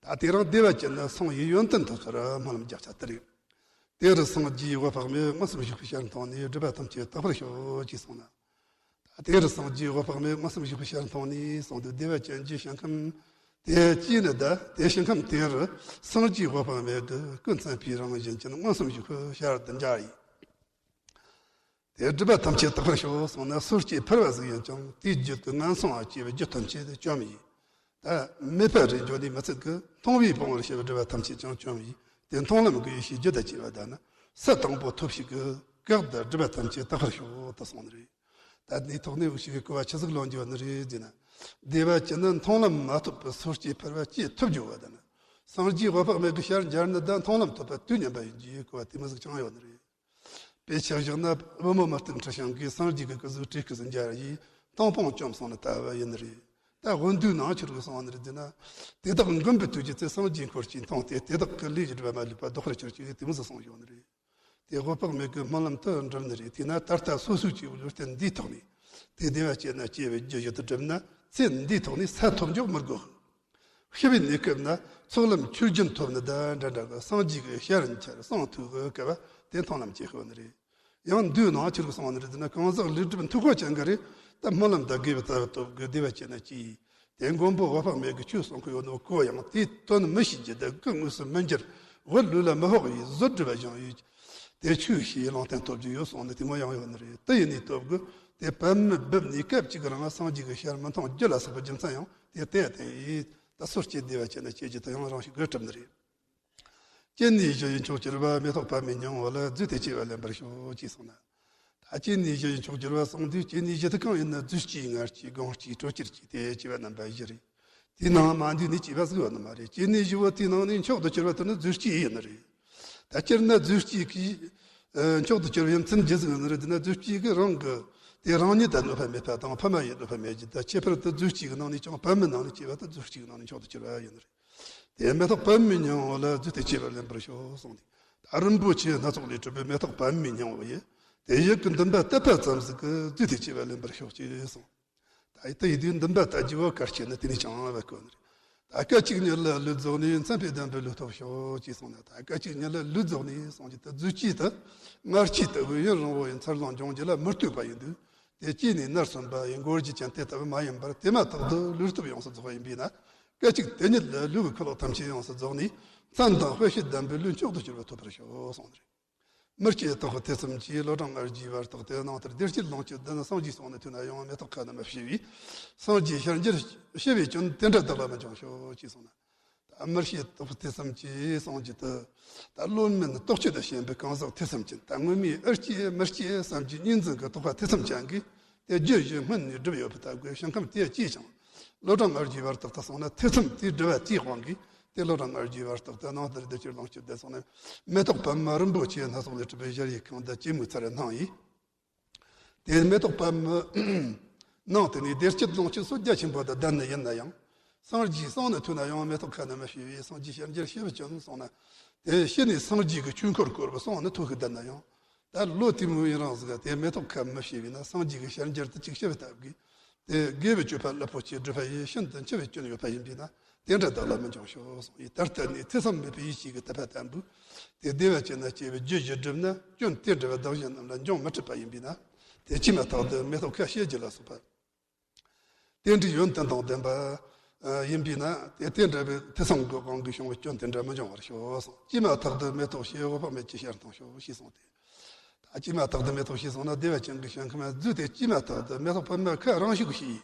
ད་དེ་རིང་བདེ་བ་ཅན་ནི་སངས་ཡིན་ཡོན་ཏན་ཐོབ་ཚུལ་སྨོན་ལམ་རྒྱག་ཆ་དེ་རེད། དེ་རུ་སངས་རྒྱས་འོད་དཔག་མེད་མངོན་སུམ་བཞུགས་པའི་ཞལ་མཐོང་ནས་སྒྲུབ་པ་ཐམས་ཅད་དག་པར་ཤོག་ཅེས་གསུངས་ན། དེ་རུ་སངས་རྒྱས་འོད་དཔག་མེད་མངོན་སུམ་བཞུགས་པའི་ཞལ་མཐོང་ནས་གསུངས་ཏེ་བདེ་བ་ཅན་གྱི་ཞིང་ཁམས་དེ་སྐྱེས་ནས། ད་དེ་ཞིང་ཁམས་དེ་རུ་སངས་རྒྱས་འོད་དཔག་མེད་ཀྱི་སྐུ་མཚན་དཔེའི་རང་བཞིན་ཅན་མངོན་སུམ་བཞུགས་པའི་ཞལ་དུ་མཇལ་ཡིན། དེ་སྒྲུབ་པ་ཐམས་ཅད་དག་པར་ཤོག་གསུངས་ན་སོ་སྐྱེ་ཕལ་བ་ཟིག་ཡིན་ཀྱང་དེའི་རྒྱུད་དུ་ངན་སོང་བ་སྐྱེ་བའི་རྒྱུ་ཐམས་ཅད་དེ་བཅོམ་ཡིན། ད་མེད་པ་རེ་འཇོག་ནས་མི་ཚད་ཀྱི་མཐོང་བས་སྤང་བར་བྱ་བའི་སྒྲུབ་པ་ཐམས་ཅད་ཀྱང་བཅོམ་ཡིན། དེ་མཐོང་ལམ་གྱི་ཡེ་ཤེས་རྒྱུད་དུ་སྐྱེ་བ་དང་ནི་ས་དང་པོ་ཐོབ་ཤེས་ཀྱི་སྐབས་དུ་སྒྲུབ་པ་ཐམས་ཅད་དག་པར་ཤོག་ཏུ་གསུངས་ནི་རེད། ད་འདིའི་ཐོག་ནས་འུ་ཞིག་གི་གོ་བ་ཆི་ཟིག་ལོན་རྒྱུ་ནི་རེད་ཟེར་ན། བདེ་བ་ཅན་ནི་མཐོང་ལམ་མ་ཐོབ་པའི་སོ་སྐྱེ་ཕལ་བ་སྐྱེ་ཐུབ་རྒྱུ་བ་དང་ནི། སངས་རྒྱས་འོད་དཔག་མེད་ཀྱི་ཞལ་མཇལ་ནི་ད་མཐོང་ལམ་ཐོབ་པ་དུས་མཉམ་པ་ཡིན་རྒྱུའི་གོ་བ་དེ་མོ་ཟིག་ཀྱང་ཡོད་ནི་རེད། དཔེ་ཆ་བཞག་ན་བུ་མོ་མི་སྟུག་ཁྲི་ཤང་གིས་སངས་རྒྱས་ཀྱི་སྐུ་གཟུགས་བྲིས་སྐུ་གཟུགས་འཇའ་ར་ཡིས་མཐོང་སྤང་བཅོམ་སོང་ནི་ལྟ་བུ་ཡིན་ནི་རེད། ད་དབུ་འདུས་ནང་ཆི་རུ་གསུངས་ནི་རེད་ཟེར་ན། དེ་དག་མགོན་པོའི་དུས་ཀྱི་ཚེ་སངས་རྒྱས་འཁོར་གྱིས་མཐོང་སྟེ་དེ་དག་གི་ལས་ཀྱི་སྒྲིབ་པ་མ་ལུས་པ་ལྡོག་པར་གྱུར་ཅིག་དེ་མོ་ཟིག་གསུངས་ཡོད་ནི་རེད། དེ་འོད་དཔག་མེད་ཀྱི་སྨོན་ལམ་དུ་འགྲུབ་ནི་རེད། དེས་ན་ད་ལྟ་སོ་སོའི་སྐྱེ་བོའི་རྟེན་འདིའི་ཐོག་ནས་དེ་བདེ་བ་ཅན་ན་སྐྱེ་བའི་རྒྱུ་ཡུལ་དུ་གྲུབ་ན་ཚེ་འདིའི་ཐོག་ནས་ས་ཐོབ་འཇོག་མི་དགོས། ཤི་བའི་གནས་སྐབས་ན་ཚོགས་ལམ་ཆོས་རྒྱུན་ཐོབ་ནི་དང་འདྲ་འདྲ་གི་སངས་རྒྱས་ཀྱི་ཞལ་མཇལ་གསང་ཐོས་ཀྱི་སྐབས་དེ་མཐོང་ལམ་སྐྱེ་ཤོར་ནི་རེད། ཡང་འདུས་ནང་ཆི་རུ་གསུངས་ནི་རེད་ཟེར་ན། གང་ཟག་ལུས་གྲུབ་མཐུ་འཁོར་ཅན་གྱི་རེད། ད་སྨོན་ལམ་དང་དགེ་བའི་རྩ་བ་སྟོབས་ཀྱིས་བདེ་བ་ཅན་ན་སྐྱེས། དེ་མགོན་པོ་འོད་དཔག་མེད་ཀྱི་ཆོས་གསུང་གི་ཡོད་ནོ་གོ་ཡང་དེའི་དོན་མི་ཤེས་རྒྱུ་དང་སྐུ་དངོས་སུ་མི་འགྱུར། འོད་ལུས་ལ་མི་ཕོག་པའི་བཟོ་སྒྲུབ་པ་བཞིན་ཡོད། དེ་ཆོས་ཤེས་ལུང་བསྟན་ཐོབ་རྒྱུ་ཡོད་གསུངས་ནི་དེ་མོ་ཡང་ཡོད་ནི་རེད། དེ་ཡིན་ནི་སྟོབས་ཀྱིས་དེ་པདྨའི་སྦུབས་ནས་སྐབས་གཅིག་རང་སངས་རྒྱས་ཀྱི་ཞལ་མི་མཐོང་རྒྱུ་ལ་སོགས་པའི་རྒྱུ་མཚན་ཡང་དེ་ལྟས་དེ་ཡིས་ད་སོ་སྐྱེ་བདེ་བ་ཅན་ན་སྐྱེ་རྒྱུ་དེ་ཡང་རང་ཞིག་གིས་གྲུབ་ནི་རེད། སྐྱེ་གནས་བཞི་ཡི་མཆོག་གྱུར་པ་མེ་ཏོག་པདྨའི་སྙིང་པོ་ལ་རྫུས་ཏེ་སྐྱེ་བ་ལེན་པར་ཤོག་ཅེས་གསུངས་ན། ད་སྐྱེ་གནས་བཞི་ཡི་མཆོག་གྱུར་པ་གསུངས་དུས་སྐྱེ་གནས་བཞི་དེ་གང་ཡིན་ན་རྫུས་སྐྱེས་མངལ་སྐྱེས་སྒོང་སྐྱེས་དྲོད་སྐྱེས་ཀྱི་དེ་སྐྱེ་བ་རྣམ་པ་བཞི་རེད། དེའི་ནང་མ་འདུས་ནས་སྐྱེས་པ་ཟིག་ཡོད་ནི་མ་རེད། སྐྱེ་གནས་བཞི་བོ་དེའི་ནང་ནས་མཆོག་ཏུ་གྱུར་པ་དེ་ནི་རྫུས་སྐྱེས་ཡིན་ནི་རེད། ད་སྤྱིར་ན་རྫུས་སྐྱེས་ཀྱི་མཆོག་ཏུ་གྱུར་པའི་མཚན་རྒྱུ་ཟིག་ཡིན་ནི་རེད། དེ་ན་རྫུས་སྐྱེས་ཀྱི་རང་གི་དེ་རང་ཉིད་དང་གནོད་པ་མེད་པ་དང་ཕ་མ་ཡི་གནོད་པ་མེད་རྒྱུ་དང་། ཁྱད་པར་དུ་རྫུས་སྐྱེས་ཀྱི་ནང་ནས་ཀྱང་པདྨའི་ནང་ནས་སྐྱེས་པ་དེ་རྫུས་སྐྱེས་ཀྱི་ནང་ནས་མཆོག་ཏུ་གྱུར་པ་ཡིན་ནི་རེད། དེ་མེ་ཏོག་པདྨའི་སྙིང་པོ་ལ་རྫུས་ཏེ་སྐྱེ་བ་ལེན་པར་ཤོག་གསུངས་ཏེ། ད་རིན་པོ་ཆེ་སྣ་ཚོགས་ལས་གྲུབ་པའི་མེ་ཏོག་པདྨའི་སྙིང་པོ་ཡིས། དེ་ཡིད་ཀྱི་འདུན་པ་དད་པ་ཙམ་ཟིག་གིས་རྫུས་ཏེ་སྐྱེ་བ་ལེན་པར་ཤོག་ཅེས་གསུངས། ད་ཡིད་དུ་ཡིད་དུ་འདུན་པ་དད་རྒྱུ་བོ་གལ་ཆེ་ནི་དེ་ནས་ཀྱང་བ་དགོས་ནི་རེད། ད་སྐད་ཅིག་ཉིད་ལ་ལུས་རྫོགས་ནས། མཚན་དཔེ་ལྡན་པའི་ལུས་ཐོབ་ཤོག་ཅེས་གསུངས་ན། ད་སྐད་ཅིག་ཉིད་ལ་ལུས་རྫོགས་ནས་གསུངས་ཀྱི་དེ་རྫུས་སྐྱེས་དེ་མངལ་སྐྱེས་དེ་དབུགས་ཡུན་རིང་བོ་ཡི་འཚར་ལོངས་འབྱུང་རྒྱུ་ལ་མི་ལྟོས་པ་ཡིན་དུས། དེ་སྐྱེས་ནས་ནར་སོན་པ་ཡི་མགོ་རྒྱུ་ཅན་དེ་ལྟ་བུ་མ་ཡིན་པར། དེ་མ་ཐག་ཏུ་ལུས་སྟོབས་ཡོངས་སུ་རྫོགས་པ་ཡིན་པས་ན། སྐད་ཅིག་དེ་ཉིད་ལ་ལུས་ཀྱི་ཁུ་ལོག་ཐམས་ཅད་ཡོངས་སུ་རྫོགས་ནས། མཚན་དང་དཔེ་བྱད་ལྡན་པའི་ལུས་མཆོག་ཏུ་གྱུར་པ་ཐོབ་པར་ཤོག་གསུངས་ནས། མི་སྐྱེ་ཐོག་ཐེ་ཚོམ་གྱིས། བློ་གྲོས་ལྔ་བརྒྱའི་བར་དག་སྟེ། སྣང་མཐར་བདེ་སྐྱིད་ལོངས་སྤྱོད་ལྡན། སངས་རྒྱས་སོང་ནས་ཐོས་ན་ཡང་། མེ་ཏོག་ཁ་ན་མ་བྱེ་བས་སངས་རྒྱས་ཞལ་མཇལ་ཞི་བའི་སྐྱོན། དེ་འདྲ་བདག་ལ་མི་འབྱུང་ཤོག་ཅེས་གསུངས་ན། ད་མི་སྐྱེ་ཐོག་ཐེ་ཚོམ་གྱིས་གསུངས་ཀྱི་འདུག་ད་བློ་དམན་རྟོག་དཔྱོད་དང་ཞན་པའི་གང་ཟག་ཐེ་ཚོམ་ཅན། ད་སྔོན་མའི་ཨེ་སྐྱེ་མི་སྐྱེ་བསམ་གྱི་གཉིས་འཛིན་གྱི་རྟོག་པ་ཐེ་ཚོམ་ཅན་གྱིས། དེ་རྒྱུ་བཞི་སྔོན་ནས་བསྒྲུབས་ཡོད་པ་ལྟ་བུའི་ཞིང་ཁམས་དེ་སྐྱེས་ཀྱང་། བློ་གྲོས་ལྔ་བརྒྱའི་བར་དག་ཏུ་སོང་ན། ཐེ་ཚོམ་དེའི་སྒྲིབ་པ་དེའི་དབང་གིས། དེ་བློ་གྲོས་ལྔ་བརྒྱའི་བར་དག་ཏུ་སྣང་མཐར་བདེ་སྐྱིད་ལོངས་སྤྱོད་ལྡན་སོང་ན། མེ་ཏོག་པདྨ་རིན་པོ་ཆེ་སྣ་ཚོགས་ལས་གྲུབ་པའི་ཞལ་ཡི་ཁང་དུ་སྐྱེད་མོས་ཚལ་སྣང་ཡིས། དེ་མེ་ཏོག་པདྨ་ནང་དུ་ནི་བདེ་སྐྱིད་ལོངས་སྤྱོད་སོ་རྒྱ་ཆེན་པོ་དང་ལྡན་ནི་ཡིན་ན་ཡང་། སངས་རྒྱས་སོང་ནས་ཐོས་ན་ཡང་། མེ་ཏོག་ཁ་ན་མ་བྱེ་བས་སངས་རྒྱས་ཞལ་མཇལ་ཞི་བའི་སྐྱོན་གསུངས་ན། དེ་ཤི་ནས་སངས་རྒྱས་ཀྱི་ཆོས་འཁོར་བསྐོར་བར་སོང་ནས་ཐོས་ཤིག་བསྡད་ན་ཡང་། ད་ལོ་དེ་མོ་ཡིན་རང་ཟིག་དེ་མེ་ཏོག་ཁ་མ་བྱེ་བས་ན་སངས་རྒྱས་ཀྱི་ཞལ་མཇལ་དུ་ཅིག་ཞི་བའི་སྟབས་ཀྱིས། དེ་དགེ་བའི་སྤྱོད་པ་རླབས་པོ་ཆེ་སྒྲུབ་པ་ཡིས་ཤིན་ཏུ་འཆི་བའི་སྐྱོན་ཡོད་པ་ཡིན་པས་ན། དེ་འདྲ་བདག་ལ་མི་འབྱུང་ཤོག་གསུངས་ཡིས། ད་ལྟ་ནི་ཐེ་ཚོམ་མེད་པའི་ཡེ་ཤེས་ཀྱི་དད་པ་ལྟ་བུ། དེ་བདེ་བ་ཅན་ན་སྐྱེ་བའི་རྒྱུ་བཞི་བསྒྲུབས་ན། སྐྱོན་དེ་འདྲ་བ་བདག་གཞན་རྣམས་ལ་འབྱུང་མི་སྲིད་པ་ཡིན་པས་ན། དེ་ཅིས་མ་ཐག་ཏུ་མེ་ཏོག་ཁ་ཞེས་བགྱི་ལ་སོགས་པ། དེ་འདྲའི་ཡོན་ཏན་དང་ལྡན་པ་ཡིན་པས་ན། དེ་དེ་འདྲ་བའི་ཐེ་ཚོམ་གྱི་དབང་གིས་བྱུང་བའི་སྐྱོན་དེ་འདྲ་མི་འབྱུང་བར་ཤོག་གསུངས། ཅིས་མ་ཐག་ཏུ་མེ་ཏོག་ཞེས་འོད་དཔག་མེད་ཀྱི་ཞལ་མཐོང་ཤོག་ཞེས་གསུངས་ཏེ། ད་ཅིས་མ་ཐག་ཏུ་མེ་ཏོག་ཞེས་གསུངས་ན། བདེ་བ་ཅན་གྱི་ཞིང་ཁམས་རྫུས་ཏེ། ཅིས་མ་ཐག་ཏུ་མེ་ཏོག་པདྨ་ཁ་རང་བཞུགས་ཤིག་ཡིས།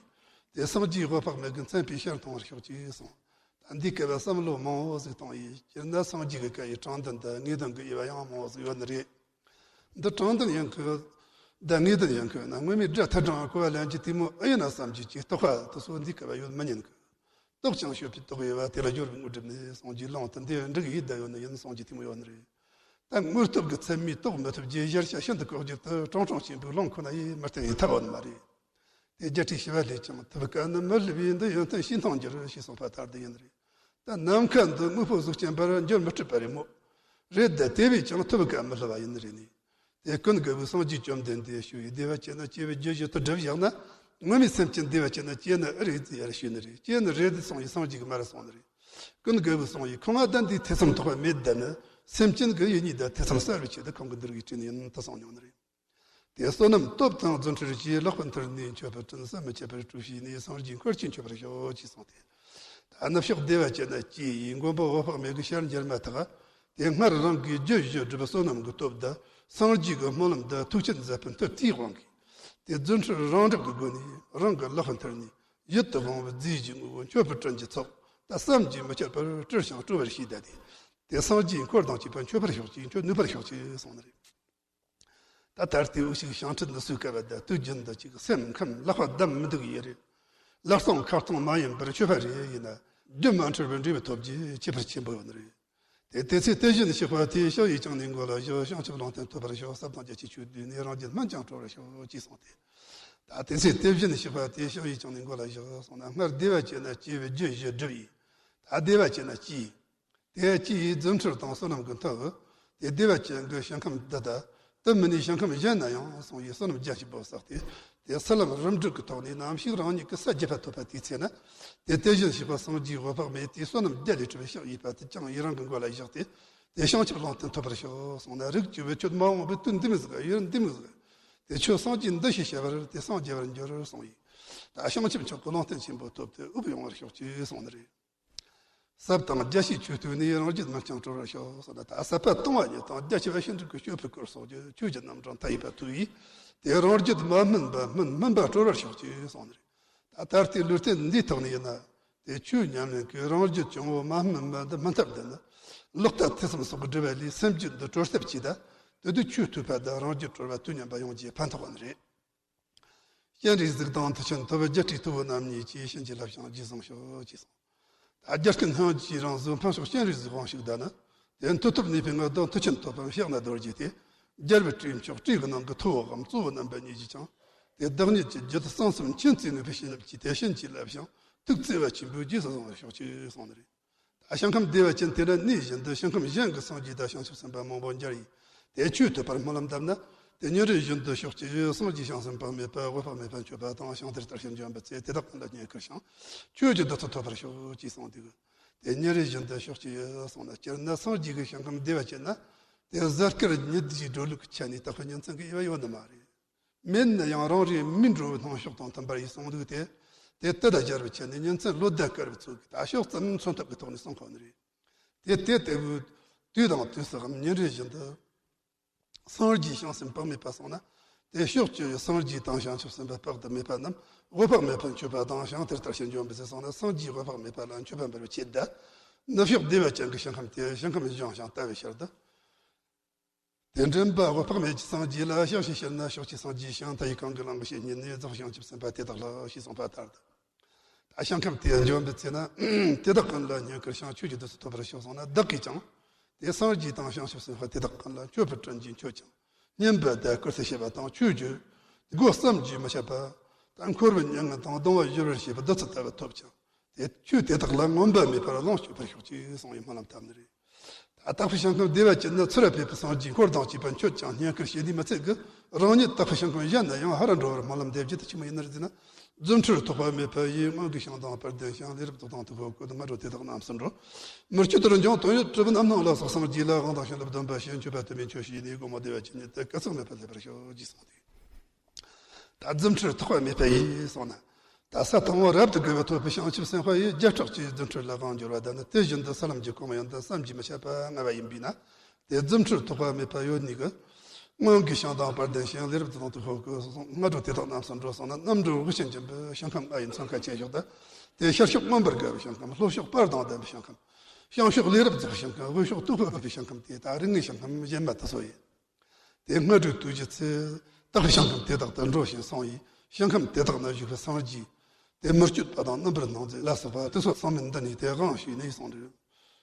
དེ་སངས་རྒྱས་འོད་དཔག་མེད་ཀྱི་མཚན་པའི་ཞལ་མཐོང་བར་ཤོག་ཅེས་གསུངས། ད་འདི་སྐད་པ་བསམ་བློ་མང་བོ་ཟིག་བཏང་ཡིས། སྤྱིར་ན་སངས་རྒྱས་ཀྱི་བཀའ་ཡི་དྲང་བདེན་དང་ངེས་བདེན་གྱི་དབྱེ་བ་ཡང་མང་བོ་ཟིག་ཡོད་ནི་རེད། འདི་དྲང་བདེན་ཡིན་གི་ད་ངེས་བདེན་ཡིན་གི་ན། སྔོན་མའི་དགྲ་ཐེར་འཕྲང་གོ་བ་ལེན་རྒྱུ་དེ་མོ་ཨེ་ཡིན་ན་བསམ་རྒྱུ་ཅིག་རྟོག་པ་དེ་ཚོ་འདི་སྐད་པ་ཡོད་མི་ཉན་གི། རྟོགས་ཀྱང་སྤྱོད་པའི་རྟོག་གེ་བ། དེ་ལ་སྦྱོར་བའི་དངོས་གྲུབ་ནི། སངས་རྒྱས་ལུང་དུ་འདི་འགྲིག་ཡིད་བདག་ཡོད་ནི་ཡིན། གསུངས་རྒྱུ་དེ་མོ་ཡོད་ནི་རེད། ད་དངོས་སྟོབས་ཀྱི་ཚད་མས་རྟོགས་མི་ཐུབ་རྒྱུའི་གཞལ་བྱ་ཤིན་ཏུ་ལྐོག་གྱུར་དུ། དྲང་སྲོང་ཆེན་པོའི་ལུང་ཁོ་ན་ཡིས་མི་བསྟན་ཡིན་ཐབས་ཡོད་ནི་མ་རེད། དེ་རྒྱལ་སྲས་ཞི་བ་ལྷས་ཀྱང་། ཐུབ་དཀའ་ནི་མི་སླུ་བས། འདི་ཡོན་ཏན་ཤེས་མཐོང་འགྱུར་ཞེས་གསུངས་པ་ལྟར་དུ་ཡིན་ནི་རེད། ད་ནམ་མཁའ་འདི་དངོས་པོ་གཟུགས་ཅན་པར་འགྱུར་མི་སྲིད་པ་རེད་མོད། རེད་དེ་དེ་བས་ཀྱང་ཐུབ་དཀའ་མི་སླུ་བ་ཡིན་ནི་རེད་ནི། དེ་ཀུན་དགའ་བོས་སངས་རྒྱས་བཅོམ་ལྡན་འདས་ཞུ་ཡིས། བདེ་བ་ཅན་ན་སྐྱེ་བའི་རྒྱུ་བཞི་དེ་བསྒྲུབས་བཞག་ན། ངོ་མའི་སེམས་ཅན་བདེ་བ་ཅན་ན་སྐྱེ་ནི་ཨེ་རེད་ཟེར་ཡར་ཞུས་ནི་རེད། སྐྱེ་ནི་རེད་གསུངས་ཡིས། སངས་རྒྱས་ཀྱིས་མར་གསུངས་ནི་རེད། ཀུན་དགའ་བོས་གསུངས་ཡིས། ཁོང་ང་ད་འདིའི་ཐེ་ཚོམ་དོགས་པ་མེད་བསྡད་ནི། སེམས་ཅན་གྱི་ཡིད་གཉིས་དང་ཐེ་ཚོམ་གསར་བའི་ཆེད་དུ་ཁོང་གིས་འདི་རིགས་བྲིས་ནི་ཡིན་དུ་གསུངས་མྱོང་ནི་རེད། དེ་བསོད་ནམས་སྟོབས་དང་རྫུ་འཕྲུལ་གྱིས། ལེགས་པར་མཐར་ནུས་མཆོད་པར་བྲིན། བསམ་མི་ཁྱབ་པར་སྤྲོ་བྱས་ནས། སངས་རྒྱས་འཁོར་གྱིས་མཆོད་པར་ཤོག་ཅེས་གསུངས་ཏེ། ད་ནུབ་ཕྱོགས་བདེ་བ་ཅན་ན་སྐྱེས་ཡིས། མགོན་པོ་འོད་དཔག་མེད་ཀྱི་ཞལ་མཇལ་མ་ཐག་དེ་སྔར་རང་གིས་རྒྱུ་བཞི་བསྒྲུབས་པའི་བསོད་ནམས་ཀྱི་སྟོབས་དང་། སངས་རྒྱས་ཀྱི་སྨོན་ལམ་དང་ཐུགས་རྗེ་མཛད་པའི་མཐུ་དེའི་དབང་གིས། དེ་རྫུ་འཕྲུལ་རང་འགྲེལ་གྱི་སྒོ་ནས་རང་གི་ལེགས་པར་མཐར་ནུས་ཡིད་དུ་འོང་བའི་རྫས་བཞིའི་དངོས་པོ་མཆོད་པར་བྲིན་གྱི་ཚོགས་དང་། བསམ་གྱིས་མི་ཁྱབ་པར་སྤྲུལ་ཞིང་སྤྲོ་བར་བྱས་ཏེ། དེ་སངས་རྒྱས་འཁོར་དང་བཅས་པ་མཆོད་པར་ཤོག་ཅིག་མཆོད་ནུས་པར་ཤོག་ཅིག་གསུངས་ནི་རེད། ད་ལྟར་དེའུ་ཞིག་ཞིང་ཁྲིད་འདི་སུའི་སྐལ་བ་དང་དུས་རྒྱུན་དུ་ཅིག་སེམས་ཁམས་ལེགས་པར་བསྡམས་མི་འདུག་ཡིན་རེད། ལག་རྩང་ཁ་རྩང་མ་ཡིན་པར་མཆོད་པ་རེ་ཡིན་ན། རྒྱུན་མ་འཆད་པར་འབྲས་བུ་ཐོབ་རྒྱུའི་ཁྱད་པར་ཆེན་པོ་ཡོད་ནི་རེད། དེ་དེ་ཚེ་དེ་བཞིན་གཤེགས་པ་དེས། ཕྱག་གཡས་བརྐྱང་ནས་མགོ་ལ་བཞག་བྱང་ཆུབ་ལུང་བསྟན་ཐོབ་པར་ཤོག་ཟབ་དང་རྒྱ་ཆེའི་ཆོས་བསྡུས་ནས། རང་རྒྱུད་སྨིན་ཅིང་གྲོལ་བར་ཤོག་ཅེས་གསུངས་ཏེ། ད་དེ་ཚེ་དེ་བཞིན་གཤེགས་པ་དེས། ཕྱག་གཡས་བརྐྱང་ནས་མགོ་ལ་བཞག་གསུངས་ན། སྔར་བདེ་བ་ཅན་ན་སྐྱེ་བའི་རྒྱུ་བཞི་བསྒྲུབས་ཡིས། ད་བདེ་བ་ཅན་ན་སྐྱེས། དེ་སྐྱེས་ཡིས་རྫུ་འཕྲུལ་དང་བསོད་ནམས་ཀྱི་མཐུ། དེ་བདེ་བ་ཅན་གྱི་ཞིང་ཁམས་འདི་དང་། དེ་མིན་ནས་ཞིང་ཁམས་གཞན་ན་ཡང་སོང་ཡིས་བསོད་ནམས་རྒྱ་ཆེན་པོ་བསགས་ཏེ། དེ་ས་ལམ་རིམ་གྲོ་གི་ཐོག་ནས་ནམ་ཞིག་རང་ཉིད་ཀྱི་ས་བརྒྱད་པ་ཐོབ་པ་དེའི་ཚེ་ན། དེ་དེ་བཞིན་གཤེགས་པ་སངས་རྒྱས་འོད་དཔག་མེད་དེའི་བསོད་ནམས་རྒྱ་ལས་གྲུབ་པའི་ཕྱག་གཡས་པ་དེ་བརྐྱང་ཡི་རང་གི་མགོ་ལ་བཞག་སྟེ། དེ་བྱང་ཆུབ་ལུང་བསྟན་ཐོབ་པར་ཤོག་གསུངས་ན། རིགས་གཅིག་པའི་ཁྱོད་མ་འོངས་པའི་དུས་འདི་མོ་ཟིག་ཡུན་འདི་མོ་ཟིག་དེ་ཁྱོད་སངས་རྒྱས་འདི་ཞེས་བྱ་བར་དེ་སངས་རྒྱ་བར་འགྱུར་གསུངས་ཡིས། ད་བྱང་ཆུབ་མཆོག་གི་ལུང་བསྟན་ཆེན་པོ་ཐོབ་སྟེ་དབུགས་དབྱུང་བར་ཤོག་ཅེས་གསུངས་ནི་རེད། ཟབ་དང་རྒྱ་ཆེའི་ཆོས་ཐོས་ནས། རང་རྒྱུད་སྨིན་ཅིང་གྲོལ་བར་ཤོག་གསུངས་ན། ད་ཟབ་པ་སྟོང་བ་ཉིད་དང་རྒྱ་ཆེ་བ་ཤིན་ཏུ་གི་སྤྱོད་པའི་སྐོར་སོགས་ཀྱི་ཆོས་ཀྱི་རྣམ་གྲངས་མཐའ་ཡས་པ་ཐོས་ཡིས། དེ་རང་རྒྱུད་མ་སྨིན་པ་སྨིན། སྨིན་པ་གྲོལ་བར་ཤོག་ཅེས་གསུངས་ནི་རེད། ད་ལྟར་དེ་ལུས་རྟེན་འདིའི་ཐོག་ནས་ཡིན་ན། དེ་ཆོས་ཉམས་ལེན་གྱིས་རང་རྒྱུད་བྱུང་བ་མ་སྨིན་པ་འདི་སྨིན་ཐབས་འདི་ནི། ལོག་ལྟ་ཐེ་ཚོམ་སོགས་ཀྱི་སྒྲིབ་པ་ལས་སེམས་རྒྱུད་འདི་གྲོལ་ཐབས་ཀྱིས། ད་དེ་དུས་ཆོས་ཐོས་པ་དང་རང་རྒྱུད་གྲོལ་བ་དུས་མཉམ་པ་ཡོང་རྒྱུའི་ཕན་ཐོགས་པ་ནི་རེད། སྤྱན་རས་གཟིགས་དང་མཐུ་ཆེན་ཐུབ་པ་རྒྱལ་སྲས་ཐུ་བོ་རྣམ་གཉིས་ཀྱིས་བྱིན་གྱིས་བརླབས་ཤིང་རྗེས་བཟུང་ཤོག་ཅེས་གསུངས། ད་རྒྱལ་ཀུན་སྙིང་རྗེའི་རང་གཟུགས་འཕགས་མཆོག་སྤྱན་རས་གཟིགས་དབང་ཕྱུག་དང་ནི། དེ་མཐུ་སྟོབས་ནུས་པའི་མངའ་བདག་མཐུ་ཆེན་ཐུབ་པ་ཕྱག་ན་རྡོ་རྗེ་སྟེ། རྒྱལ་བའི་སྲས་མཆོག་སྲས་ཀྱི་ནང་གི་ཐུ་བོའམ་གཙོ་བོ་རྣམ་པ་གཉིས་ཀྱིས་ཀྱང་། དེ་བདག་ཉིད་ཀྱི་རྒྱུད་གསང་གསུམ་མཁྱེན་བརྩེ་ནུས་པའི་བྱིན་རླབས་ཀྱིས་དེ་བྱིན་གྱིས་བརླབས་ཤིང་ཐུགས་བརྩེ་བ་ཆེན་པོས་རྗེས་སུ་བཟུང་བར་ཤོག་ཅེས་གསུངས་ནི་རེད། ད་ཞིང་ཁམས་བདེ་བ་ཅན་དེ་ན་གནས་བཞིན་དུ་ཞིང་ཁམས་གཞན་གྱི་སངས་རྒྱས་དང་བྱང་ཆུབ་སེམས་དཔའ་མང་པོ་མཇལ་ཡིས། དེ་ཆོས་ཐོས་པར་སྨོན་ལམ་བཏབ་ན། དེ་ཉིན་རེ་བཞིན་དུ་ཕྱོགས་གཅིག་སངས་རྒྱས་བྱང་སེམས་དཔག་མེད་པ་འོད་དཔག་མེད་པ་མཆོད་པ་དང་། ཞིང་དེར་དར་ཞིང་འབྱོན་པའི་ཚེ་དེ་དག་ཀུན་ལ་བསྙེན་བཀུར་ཞིང་ཆོས་ཀྱི་བདུད་རྩི་ཐོབ་པར་ཤོག་ཅེས་གསུངས་འདུག་དེ་ཉིན་རེ་བཞིན་དུ་ཕྱོགས་གཅིག་སོང་ན། སྤྱིར་ན་སངས་རྒྱས་ཀྱི་ཞིང་ཁམས་བདེ་བ་ཅན་ན། དེ་གཟའ་སྐར་ཉི་ཟླའི་འགྲོ་ལུགས་ཀྱི་ཆ་ནས་དག་པའི་ཉིན་མཚན་གྱི་དབྱེ་བ་ཡོད་ནི་མ་རེད། མེད་ན་ཡང་རང་རེའི་མིའི་འགྲོ་བའི་སྣང་ཕྱོགས་དང་མཐུན་པར་ཡིན་གསུངས་འདུག་སྟེ། དེ་དེ་དང་སྦྱར་བའི་ཆ་ནས་ཉིན་མཚན་ལོ་ཟླ་སྐར་བའི་ཚོད་ཀྱིས་ད་ཕྱོགས་ཙམ་མཚོན་ཐབས་ཀྱི་ཐོག་ནས་གསུངས་ཁོ་ནི་རེད། དེ་དེ་ལྟ་བུའི་དུས་དང་དུས་སུའམ་ཉིན་རེ་བཞིན་དུ། སངས་རྒྱས་བྱང་སེམས་དཔག་མེད་པ་སོང་ན། དེ་ཕྱོགས་བཅུའི་སངས་རྒྱས་དང་བྱང་ཆུབ་སེམས་དཔའ་དཔག་ཏུ་མེད་པ་རྣམས་འོད་དཔག་མེད་པར་མཆོད་པ་དང་། ཞིང་དེ་ལྟར་ཞིག་འབྱུང་བའི་ཚེ་སོང་ན། སངས་རྒྱས་འོད་དཔག་མེད་པ་ལ་མཆོད་པ་འབུལ་བའི་ཆེད་དུ། ནུབ་ཕྱོགས་བདེ་བ་ཅན་གྱི་ཞིང་ཁམས་དེ་ཞིང་ཁམས་གཞོན་ཞིང་ལྟ་བའི་ཕྱིར་དུ། དེ་མགྲིན་པ་འོད་དཔག་མེད་ཀྱི་སངས་རྒྱས་ལ་ཕྱག་བྱས་ཕྱིར་ན། ཕྱོགས་བཅུའི་སངས་རྒྱས་ཞིང་མཐའ་ཡས་གང་གི་ལམ་གྱི་བཤེས་གཉེན་ནི་རྫོགས་བྱང་ཆུབ་སེམས་དཔའ་དེ་དག་ལགས་ཞེས་གསུངས་པ་ལྟར་དུ། ད་ཞིང་ཁམས་དེ་འབྱོན་པའི་ཚེ་ན། དེ་དག་ཀུན་ལ་བསྙེན་བཀུར་ཞིང་ཆོས་ཀྱི་བདུད་རྩི་ཐོབ་པར་ཤོག་གསུངས་ན། བདག་གིས་ཀྱང་དེ་སངས་རྒྱས་དང་བྱང་ཆུབ་སེམས་དཔའ་དེ་དག་ཀུན་ལ་མཆོད་པར་བཀྲིན་ཅིང་མཆོད་ཅིང་། བསྙེན་པ་དང་བཀུར་སྟི་བྱེད་པ་དང་ཆོས་བརྗོད། སྒོ་བསམ་གྱིས་མི་ཁྱབ་པ། ད་འཁོར་བའི་མྱ་ངན་དང་སྡང་བ་གཞོམ་པར་བྱེད་པའི་བདུད་རྩི་ལྟ་བུ་ཐོབ་ཅིང་། དེ་ཆོས་དེ་དག་ལ་མངོན་པ་མེད་པར་ལོངས་སྤྱོད་པར་ཤོག་ཅིག་གསུངས་པའི་སྨོན་ལམ་བཏབ་ནི་རེད། ད་དག་པའི་ཞིང་ཁམས་བདེ་བ་ཅན་ནི་ཚུར་ཕེབས་པའི་སངས་རྒྱས་འཁོར་དང་བཅས་པ་མཆོད་ཅིང་བསྙེན་བཀུར་བྱེད་ནི་མི་ཚད་ཀྱི། རང་ཉིད་དག་པའི་ཞིང་ཁམས་གཞན་ན་ཡང་ཕར་འགྲོ་བར་སྨོན་ལམ་འདེབས་རྒྱུ་དེ་ཆི་མོ་ཡིན་ནི་རེད་ཟེར་ན། རྫུ་འཕྲུལ་ཐེག་པ་མེད་པ་ཡིས། སྔོན་གྱི་ཞིང་དང་བར་ལྡན་ཞིང་། ལས་རབ་རྫོགས་དང་དུ་འཕོ་བཀོད། སྔ་དྲོ་དེ་དག་རྣམས་སུ་འགྲོ། མི་བསྐྱོད་རིན་འབྱུང་དོན་ཡོད་གྲུབ་རྣམ་སྣང་ལ་སོགས་སངས་རྒྱས་ལ་དབང་དང་བྱིན་རླབས་སྡོམ་པ་བྱིན། མཆོད་པ་དུ་མས་མཆོད་བྱས་ནས། དགོང་མོ་བདེ་བ་ཅན་ཉིད་དུ་སྐུ་གསེང་མེད་པར་སླེབས་པར་ཤོག་ཅེས་གསུངས་ཏེ། ད་རྫུ་འཕྲུལ་ཐེག་པ་མེད་པ་ཡིས་གསུངས་ན། ད་ས་དང་པོ་རབ་ཏུ་དགའ་བ་ཐོབ་པའི་བྱང་ཆུབ་སེམས་དཔའ་ཡིས་བརྒྱ་ཕྲག་གཅིག་རྫུ་འཕྲུལ་ལ་དབང་འབྱོར་བ་དང་ནི། དེ་བཞིན་དུ་ས་ལམ་གྱི་གོ་འཕང་ཡང་དུ་བསམ་གྱིས་མི་ཁྱབ་པ་མངའ་བ་ཡིན་པས་ན། དེ་རྫུ་འཕྲུལ་ཐེག་པ་མེད་པ་ཡོད་ནི་གི། སྔོན་གྱི་ཞིང་དང་བར་ལྡན་ཞིང་། ལས་རབ་རྫོགས་དང་དུ་འཕོ་བཀོད། སྔ་དྲོ་དེ་དག་རྣམས་སུ་འགྲོ་གསུངས་ན། རྣམ་གྲོལ་དབུགས་ཆེན་ཆེན་པོའི་ཞིང་ཁམས་ལྔ་ཡི་མཚོན་ཁ་ཅན་ཞིག་ཏུ། དེ་ཤར་ཕྱོགས་མངོན་པར་དགའ་བའི་ཞིང་ཁམས། ལྷོ་ཕྱོགས་དཔལ་དང་ལྡན་པའི་ཞིང་ཁམས། བྱང་ཕྱོགས་ལས་རབ་རྫོགས་ཞིང་ཁམས། དབུས་ཕྱོགས་སྟོབས་པ་ཕོད་པའི་ཞིང་ཁམས་ཏེ། ད་རིགས་ལྔའི་ཞིང་ཁམས་གཞན་མ་དེ་ཚོ་ཡིན། དེ་སྔ་དྲོའི་དུས་ཀྱི་ཚེ། དག་པའི་ཞིང་ཁམས་དེ་དག་ཏུ་འགྲོ་ཞིང་སོང་ཡི། ཞིང་ཁམས་དེ་དག་ན་བཞུགས་པའི་སངས་རྒྱས། དེ་མི་བསྐྱོད་པ་དང་རྣམ་པར་སྣང་མཛད་ལ་སོགས་པ་དེ་ཚོ་ཚང་མས་འདི་ནས་དེ་དབང་ཞུས་ནས་གསུངས་ཏེ།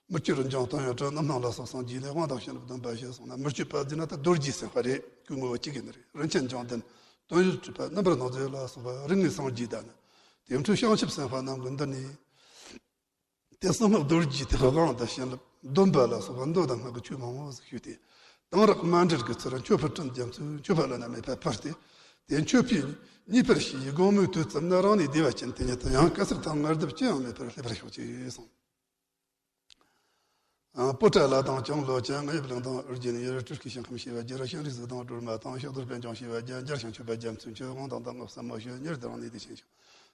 མི་བསྐྱོད་རིན་འབྱུང་དོན་ཡོད་གྲུབ་རྣམ་སྣང་ལ་སོགས་སངས་རྒྱས་ལས་དབང་དང་བྱིན་རླབས་སྡོམ་པ་བཞེས་གསུངས་ན། མི་བསྐྱོད་པ་ཟེར་ན་ད་རྡོ་རྗེ་སེམས་དཔའ་རེད། སྐུ་ངོ་བོ་གཅིག་ཡིན་ནི་རེད། རིན་ཆེན་འབྱུང་ལྡན། དོན་ཡོད་གྲུབ་པ། རྣམ་པར་སྣང་མཛད་ལ་སོགས་པ་རིགས་ལྔའི་སངས་རྒྱས་དང་ནི། དེ་འཕྲོས་བྱང་ཆུབ་སེམས་དཔའ་རྣམས་ཀྱིས་འདི་ནས། དེ་གསང་སྔགས་རྡོ་རྗེ་ཐེག་པའི་དབང་དང་བྱིན་རླབས་སྡོམ་པ་ལ་སོགས་པ་མདོ་དང་སྔགས་ཀྱི་ཆོས་མང་པོ་ཟིག་ཞུས་ཏེ། གཏང་རག་མ་འབྲལ་གྱི་ཚུལ་མཆོད་པར་བཀྲིན་རྒྱ་མཚོའི་མཆོད་པ་བླ་ན་མེད་པ་ཕུལ་ཏེ། དེ་མཆོད་པས་མཉེས་པར་བྱས། དགོང་མོའི་དུས་ཙམ་ན་རང་གནས་བདེ་བ་ཅན་དེ་ཉིད་དུ་ཡང་སྐད་ཚིག་དང་ངལ་དུབ་ཅི་ཡང་མེད་པར་སླེབས་པར་ཤོག་ཅེས་གསུངས། ཨ། པོ་ཏྲ་ལ་དང་ལྕང་ལོ་ཅན། རྔ་ཡབ་གླིང་དང་ཨོ་རྒྱན་ཡུལ། སྤྲུལ་སྐུའི་ཞིང་ཁམས་ཞེས་པ་བརྒྱད། ཤིང་རིས་གཟུགས་དང་སྒྲོལ་མ་དང་། ཕྱག་རྡོར་པད་འབྱུང་ཞེས་པ་བརྒྱད། མཇལ་ཞིང་མཆོད་པ་རྒྱ་མཚོས་མཆོད། དབང་དང་གདམས་ངག་ཟབ་མོ་ཞུས། ཉེར་བདུན་རང་གནས་བདེ་ཆེན་ཞིང་།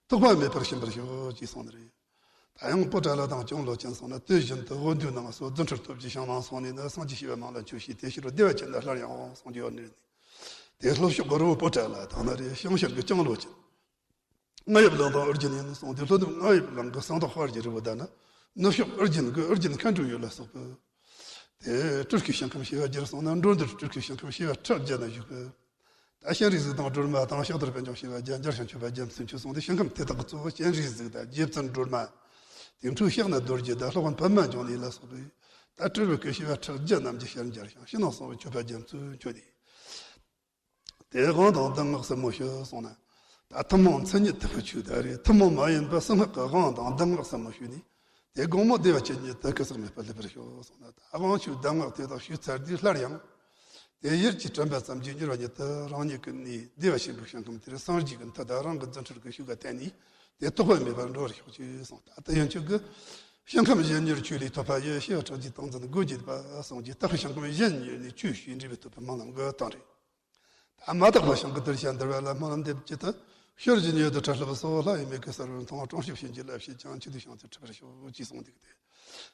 ཐེག་པ་མེད་པར་ཕྱིན་པར་ཤོག་ཅེས་གསུངས་ནི་རེད། ད་ཡང་པོ་ཏྲ་ལ་དང་ལྕང་ལོ་ཅན་སོང་ན། དེ་བཞིན་དུ་དབུ་མདོའི་ནང་སོགས་རྫུ་འཕྲུལ་སྟོབས་ཀྱིས་ཞིང་མང་སོང་ནས་ནི། སངས་རྒྱས་ཞེས་པ་མང་ལ་མཆོད་བྱས། དེ་ཕྱིར་བདེ་བ་ཅན་དུ་སླར་ཡང་འོང་གསུངས་ཀྱི་ཡོད་ནི་རེད། དེ་ལྷོ་ཕྱོགས་རི་བོ་པོ་ཏྲ་ལ་དང་ནི་རེད། ཞིང་ཤར་གྱི་ལྕང་ལོ་ཅན། རྔ་ཡབ་གླིང་དང་ཨོ་རྒྱན་ཡིན་གསུངས་ཏེ། ལྷོ་ནུབ་རྔ་ཡབ་གླིང་གི་ཟངས་མདོག་དཔལ་གྱི་རི་བོ་དང་ནི། ནུབ་ཕྱོགས་ཨོ་རྒྱན་གྱི་ཨོ་རྒྱན་མཁའ་འགྲོའི་ཡུལ་ལ་སོགས་པའི། དེ་སྤྲུལ་སྐུའི་ཞིང་ཁམས་ཞེས་པ་བརྒྱད་སོང་ན། འགྲོ་འདིར་སྤྲུལ་སྐུའི་ཞིང་ཁམས་ཞེས་པ་ཁྲི་བརྒྱད་ན་བཞུགས་པའི། ད་སྤྱན་རས་གཟིགས་དང་སྒྲོལ་མ་དང་། ཕྱག་རྡོར་པད་འབྱུང་ཞེས་པ་བརྒྱད། མཇལ་ཞིང་མཆོད་པ་རྒྱ་མཚོས་མཆོད་གསུངས་ཏེ། ཞིང་ཁམས་དེ་དག་གི་གཙོ་བོ་སྤྱན་རས་གཟིགས་དང་རྗེ་བཙུན་སྒྲོལ་མ། དེ་འཕྲོས་ཕྱག་ན་རྡོ་རྗེ་དང་། སློབ་དཔོན་པདྨ་འབྱུང་གནས་ལ་སོགས་པའི། ད་སྤྲུལ་པའི་སྐུ་ཞེས་པ་ཁྲི་བརྒྱ་རྣམས་ཀྱི་ཞལ་མཇལ་ཞིང་། ཕྱི་ནང་གསང་བའི་མཆོད་པ་རྒྱ་མཚོས་མཆོད་དེ། དེ་དབང་དང་གདམས་ངག་ཟབ་མོ་ཞུས་གསུངས་ན། ད་ཐུན་མོང་མཚན་ཉིད་ཐེག་པའི་ཆོས་དེ་རེད། ཐུན་མོང་མ་ཡིན་པ་གསང་སྔགས་ཀྱི་དབང་དང་གདམས་ངག་ཟབ་མོ་ཞུས་ནས། དེ་དགོང་མོ་བདེ་བ་ཅན་ཉིད་དུ་སྐུ་གསེང་མེད་པར་སླེབས་པར་ཤོག་གསུངས་ན། ད་དབང་ཆོས་གདམས་ངག་དེ་དག་ཞུས་ཚར་དུས་སླར་ཡང་། དེ་ཡིད་ཀྱིས་དྲན་པ་ཙམ་གྱིས་མྱུར་བ་ཉིད་དུ་རང་ཉིད་ཀྱི་གནས་བདེ་བ་ཆེན་པོའི་ཞིང་ཁམས་དེར་སངས་རྒྱས་ཀྱི་མཐུ་དང་རང་གི་རྫུ་འཕྲུལ་གྱི་ཤུགས་ཀ་བརྟེན་ནས། དེ་ཐོགས་པ་མེད་པར་འགྲོ་བར་ཤོག་ཅེས་གསུངས། ད་ལྟ་ཡན་ཆོད་ཀྱི། ཞིང་ཁམས་གཞན་ཉིད་ཆོས་ལས་ཐོབ་པ་ཡི། ཞི་བ་ཁྲག་འཇིག་ཏིང་འཛིན་སྒོ་འབྱེད་པ་གསུམ་གྱིས། དག་པའི་ཞིང་ཁམས་གཞན་ཉིད་ནས་ཆོས་ཞུས་འབྲས་བུ་ཐོབ་པའི་སྨོན་ལམ་གྱི་དོན་རེད། ད་མ་དག་པ་ཞིང་གི་གདུལ་བྱ་འདུལ་བ་ལ་སྨོན་ལམ་འདེབས་ཀྱི་ཚུལ། ཤེར་ཕྱིན་ཡུལ་དུ་བྲག་ལྷུབ་སོགས། ལྷ་ཡི་མིག་གིས་གསལ་བར་མཐོང་། སྲུང་སྐྱོབ་བྱིན་གྱིས་བརླབས་བྱེད་ཅིང་། འཆི་དུས་ཤིང་རྩེར་འཁྲིད་པར་ཤོག་ཅེས་གསུངས་འདུག་སྟེ།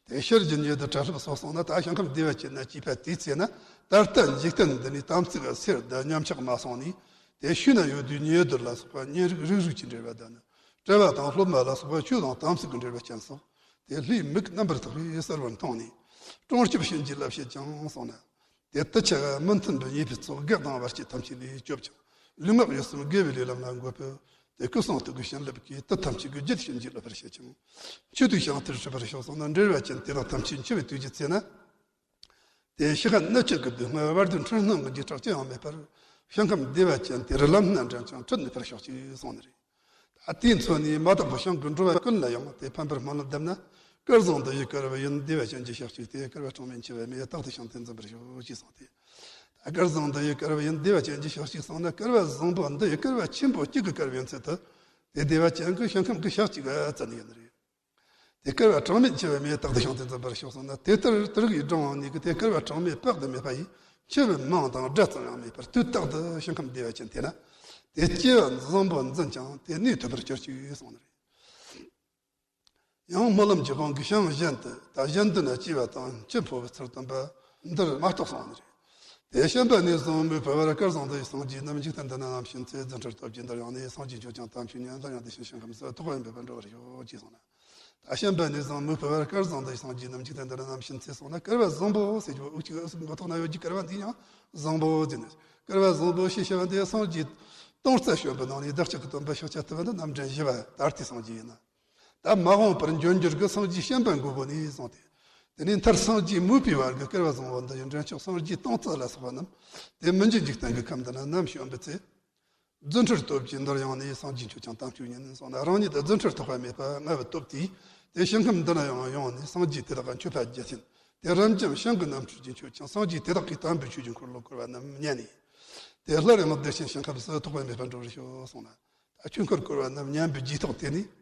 དེ་ཤེར་ཕྱིན་ཡུལ་དུ་བྲག་ལྷུབ་སོགས་གསུངས་ན། ད་ཞིང་ཁམས་བདེ་བ་ཅན་ན་སྐྱེས་པ་དེའི་ཚེ་ན། ད་ལྟ་འཇིག་རྟེན་འདི་ནས་དམ་ཚིག་གསེར་དང་མཉམ་ཆགས་མ་སོང་ནས། དེ་ཤུལ་ན་ཡོད་དུས་ཉེ་དུ་ལ་སོགས་པ་གཉེན་རིགས་རིགས་རུས་ཀྱི་འབྲེལ་བ་དང་ནི། གྲྭ་བ་དང་སློབ་མ་ལ་སོགས་པ་ཆོས་དང་དམ་ཚིག་གི་འབྲེལ་བ་ཅན་སོགས། དེ་ལྷའི་མིག་རྣམ་པར་དག་པས་གསལ་བར་མཐོང་ནས། སྲུང་སྐྱོབ་བྱིན་གྱིས་བརླབས་བྱེད་ཅིང་གསུངས་ན། དེ་དུ་ཆ་མི་མཐུན་པའི་ཉེས་པའི་ཚོགས། བགེགས་དང་བར་ཆད་ཐམས་ཅད་ལས་སྐྱོབ་ཅིང་། ལུས་ངག་ཡིད་གསུམ་དགེ་བའི་ལས་ལམ་ལ་འགོད་པའི། དེ་སྐུ་གསུང་ཐུགས་ཀྱི་བྱིན་རླབས་ཀྱིས། དུས་ཐམས་ཅད་ཀྱི་རྒྱུད་བྱིན་གྱིས་བརླབ་པར་བྱེད་ཅིང་། འཆི་དུས་ཤིང་རྩེར་འཁྲིད་པར་ཤོག་གསུངས་ན། འབྲེལ་བ་ཅན་དེ་དག་ཐམས་ཅད་འཆི་བའི་དུས་ཀྱི་ཚེ་ན། དེ་ཤི་ཁ་ནད་ཀྱི་རྒུད་པའི་དངོས། བར་དོའི་འཁྲུལ་སྣང་གི་འཇིགས་སྐྲག་ཅི་ཡང་མེད་པར། ཞིང་ཁམས་བདེ་བ་ཅན་དེར་ལམ་སྣ་འདྲེན་ཅིང་། ཁྲིད་ནུས་པར་ཤོག་ཅེས་གསུངས་ནི་རེད། ད་དེས་མཚོན་ནས་མ་དག་པའི་ཞིང་གི་འགྲོ་བ་ཀུན་ལ་ཡང་དེ་ཕན་པར་སྨོན་ལམ་བཏབ་ན། དཀར་ཟངས་འདི་ཡིས་དཀར་བ་ཡིན། བདེ་བ་ཅན་གྱི་ཞག་གཅིག་སྟེ། དཀར་བ་གྲངས་མེད་འཆི་བ་མེད། རྟག་ཏུ་ཞིང་དེར་འཛིན་པར་ཤོག་ཅེས་གསུངས་ཏེ། ད་དཀར་ཟངས་འདི་ཡིས་དཀར་བ་ཡིན། བདེ་བ་ཅན་གྱི་ཞག་གཅིག་གསུངས་ན། དཀར་བ་བཟང་པོ་འདི་ཡིས་དཀར་བ་ཆེན་པོ་གཅིག་གིས་དཀར་བའི་ཚུལ་དུ། དེ་བདེ་བ་ཅན་གྱི་ཞིང་ཁམས་ཀྱི་ཞག་གཅིག་ག་བརྩི་ནི་ཡིན་ནི་རེད། དེ་དཀར་བ་གྲངས་མེད་འཆི་བ་མེད། རྟག་ཏུ་ཞིང་དེར་འཛིན་པར་ཤོག་གསུངས་ན། དེ་ལྟར་དེ་རིགས་ཀྱི་སྒྲུབ་དབང་གཉིས་ཀྱིས། དེ་དཀར་བ་གྲངས་མེད་དཔག་ཏུ་མེད་པ་ཡིས། འཆི་བའི་མིང་དང་སྒྲ་ཙམ་ཡང་མེད་པར། དུས་རྟག་ཏུ་ཞིང་ཁམས་བདེ་བ་ཅན་དེ་ན། དེ་སྐྱེ་བ་བཟང་པོ་འཛིན་ཅིང་། དེ་གནས་ཐུབ་པར་གྱུར་ཅིག་གསུངས་ནི་རེད། ཡང་སྨོན་ལམ་གྱི་དབང་གིས་བྱང་གཞན་དུ། ད་གཞན་དུ་ན་སྐྱེ་བ་དང་། འཆི་འཕོ་བའི་ཚུལ་སྟོན་པ་འདིར་མ་གཏོགས་གསུངས་ནི་རེད། དེ་བྱོན་པ་ནས་བཟུང་མོས་ཕུལ་བར་སྐལ་བཟང་དུ་ཡི་སངས་རྒྱས་རྣམས། འཇིག་རྟེན་འདི་ན་ནམ་ཕྱིན་ཚེ། རྫུ་འཕྲུལ་སྟོབས་ཀྱིས་འདིར་ཡོང་ནས། སངས་རྒྱས་མཆོག་ཀྱང་དམ་ཆོས་ཉན། སླར་ཡང་བདེ་ཆེན་ཞིང་ཁམས་སུ། ཐོགས་པ་མེད་པར་འགྲོ་བར་ཤོག་ཅེས་གསུངས་ན། ད་བྱོན་པ་ནས་བཟུང་མོས་ཕུལ་བར་སྐལ་བཟང་དུ་ཡི་སངས་རྒྱས་རྣམས། འཇིག་རྟེན་འདི་ན་ནམ་ཕྱིན་ཚེ་གསུངས་ན། སྐལ་བ་བཟང་པོ་ཟེར་རྒྱུ་འུ་ཅག་གི་མགོ་ཐོག་ན་ཡོད་ཀྱི་སྐལ་བ་འདི་ཡང་བཟང་པོ་ཟེར་ནས། སྐལ་བ་བཟང་པོ་ཞེས་བྱ་བ་འདི་སངས་རྒྱས་སྟོང་རྩ་བྱོན་པའི་ནང་ནས་བདག་ཅག་གི་སྟོན་པ་ཤཱཀྱ་ཐུབ་པ་འདི་རྣམ་འདྲེན་བཞི་པ་ད་ལྟའི་སངས་རྒྱས་ཡིན་ན། ད་མ་འོངས་པར་འབྱོན་འགྱུར་གྱི་སངས་རྒྱས་བྱོན་པ་མགོན་པོ་ནས་བཟུང་སྟེ། དེ་ནས་མཐར་སངས་རྒྱས་མོས་པའི་བར་གྱི་སྐལ་བ་བཟང་པོ་འདི་ཡི་མགྲོན་མཆོག་སངས་རྒྱས་སྟོང་རྩ་ལ་སོགས་པ་རྣམས་དེ་མི་འཇིག་འཇིག་རྟེན་གྱི་ཁམས་འདི་ན་ནམ་བྱོན་པའི་ཚེ། རྫུ་འཕྲུལ་སྟོབས་ཀྱིས་འདིར་ཡོང་ནས། སངས་རྒྱས་མཆོག་ཀྱང་དམ་ཆོས་ཉན་གསུངས་ན། རང་ཉིད་དུ་རྫུ་འཕྲུལ་ཐོགས་པ་མེད་པ་མངའ་བའི་སྟོབས་དེས་དེ་ཞིང་ཁམས་འདི་ན་ཡང་ཡོང་ནས། སངས་རྒྱས་དེ་དག་གི་མཆོད་པ་རྒྱ་ཆེན་དེ་རབ་འབྱམས་ཞིང་གི་རྣམ་འཕྲུལ་གྱིས་མཆོད་ཅིང་། སངས་རྒྱས་དེ་དག་གིས་དམ་པའི་ཆོས་ཀྱི་འཁོར་ལོ་བསྐོར་བ་རྣམས་མཉན་ནས། དེ་སླར་ཡང་བདེ་ཆེན་ཞིང་ཁམས་སུ་ཐོགས་པ་མེད་པར་འགྲོ་བར་ཤོག་གསུངས་ན། ད་ཆོས་འཁོར་བསྐོར་བ་རྣམས་མཉན་པའི་རྗེས་ཐོག་དེ་ནས།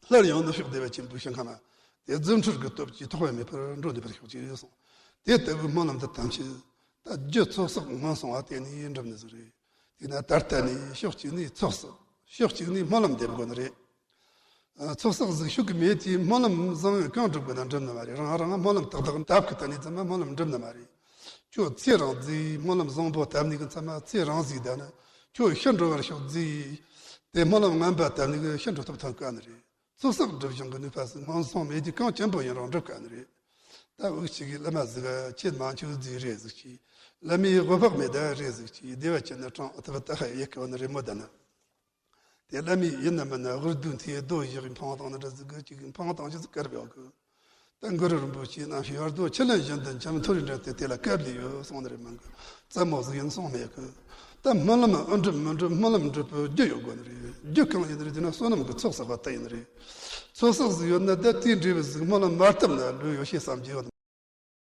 སླར་ཡང་ནུབ་ཕྱོགས་བདེ་བ་ཆེན་པོའི་ཞིང་ཁམས་ན། དེ་རྫུ་འཕྲུལ་གྱི་སྟོབས་ཀྱིས་ཐོགས་པ་མེད་པར་འགྲོ་ནུས་པར་ཤོག་ཅེས་གསུངས། དེ་ལྟ་བུའི་སྨོན་ལམ་འདི་ཐམས་ཅད་ད་རྒྱུ་ཚོགས་བསགས་སྔོན་སོང་བ་དེ་ནས་འགྲུབ་ནི་ཟིག་རེད། དེས་ན་ད་ལྟ་ནས་ཕྱོགས་གཅིག་ནས་ཚོགས་བསགས། ཕྱོགས་གཅིག་ནས་སྨོན་ལམ་འདེབས་དགོས་ནི་རེད། ཨ། ཚོགས་བསགས་ཟིག་ཤུགས་ཀྱིས་མེད་དུས་སྨོན་ལམ་བཟང་བས་གང་འགྲུབ་དགོས་ན་འགྲུབ་ནི་མ་རེད། རང་རང་སྨོན་ལམ་ཏག་ཏག་འདབ་ཁུ་ལྟ་ནས་ཙམ་མ་སྨོན་ལམ་འགྲུབ་ནི་མ་རེད། ཁྱོད་ཚེ་རིང་ཟིག་སྨོན་ལམ་བཟང་པོ་བཏབ་ནས་གི་ཚང་མ་ཚེ་རིང་ཟིག་བསྡད་ན། ཁྱོད་ཤི་འགྲོ་བར་ཤོག་ཟིག་དེ་སྨོན་ལམ་ངན་པ་བཏབ་ནས་གི་ཤི་འགྲོ་ཐུབ་ཐང་དཀའ་ནི་རེད། ཚོགས་བསགས་སྒྲིབ་སྦྱང་གི་ནུས་པ་ཟིག་སྔོན་སོང་མེད་དུས་གང་ཅན་པོ་ཡིན་རུང་འགྲུབ་དཀའ་ནི་རེད། ད་འུ་ཅག་གི་བླ་མ་ཟིག་ག་ཁྱེད་མ་འཆུག་ཟིག་རེད་ཟིག་གི། བླ་མའི་དབུ་བག་མེད་ད་རེད་ཟིག་གི། བདེ་བ་ཅན་ནི་ཀྲང་ཨ་ཐུབ་ད་ཧ་ཡེ་གི་བ་ནི་རེད་མོ་ད་ནི། དེ་བླ་མའི་ཡིན་ན་མིན་ན་དབུ་རྡུང་ཐེ་རྡོ་བཞག་གི་འཕང་བཏང་ནི་འདྲ་ཟིག་གི་ཅིག་འཕང་བཏང་ཅི་ཟིག་དཀར་བ་གི། ད་གུ་རུ་རིན་པོ་ཆེ་རྣམ་ཤེས་བར་དོ་ཆུ་ལེན་བཞིན་དུ་འཁྱམས། མཐོ་རིས་འགྲིམ་དེ་དེ་ལ་སྐབས་ལས་ཡོད་གསུངས་ནི་རེད་མིན་གི། རྩེད་མོ་ཟིག་ཡིན་གསུངས་མེད་གི། ད་སྨོན་ལམ་ཨ་འགྲུབ་མི་འགྲུབ་སྨོན་ལམ་འགྲུབ་པའི་རྒྱུ་ཡོད་དགོས་ནི་རེད། རྒྱུ་གང་ཡིན་ནི་རེད་ཟེར་ན་བསོད་ནམས་ཀྱི་ཚོགས་བསགས་པ་དེ་ཡིན་ནི་རེད། ཚོགས་བསགས་ཟིག་ཡོད་ན་ད་དེའི་འབྲས་བུ་ཟིག་སྨོན་ལམ་མ་བཏབ་ན་ལོས་ཡོད་ཤེས་བསམ་གྱི་ཡོད།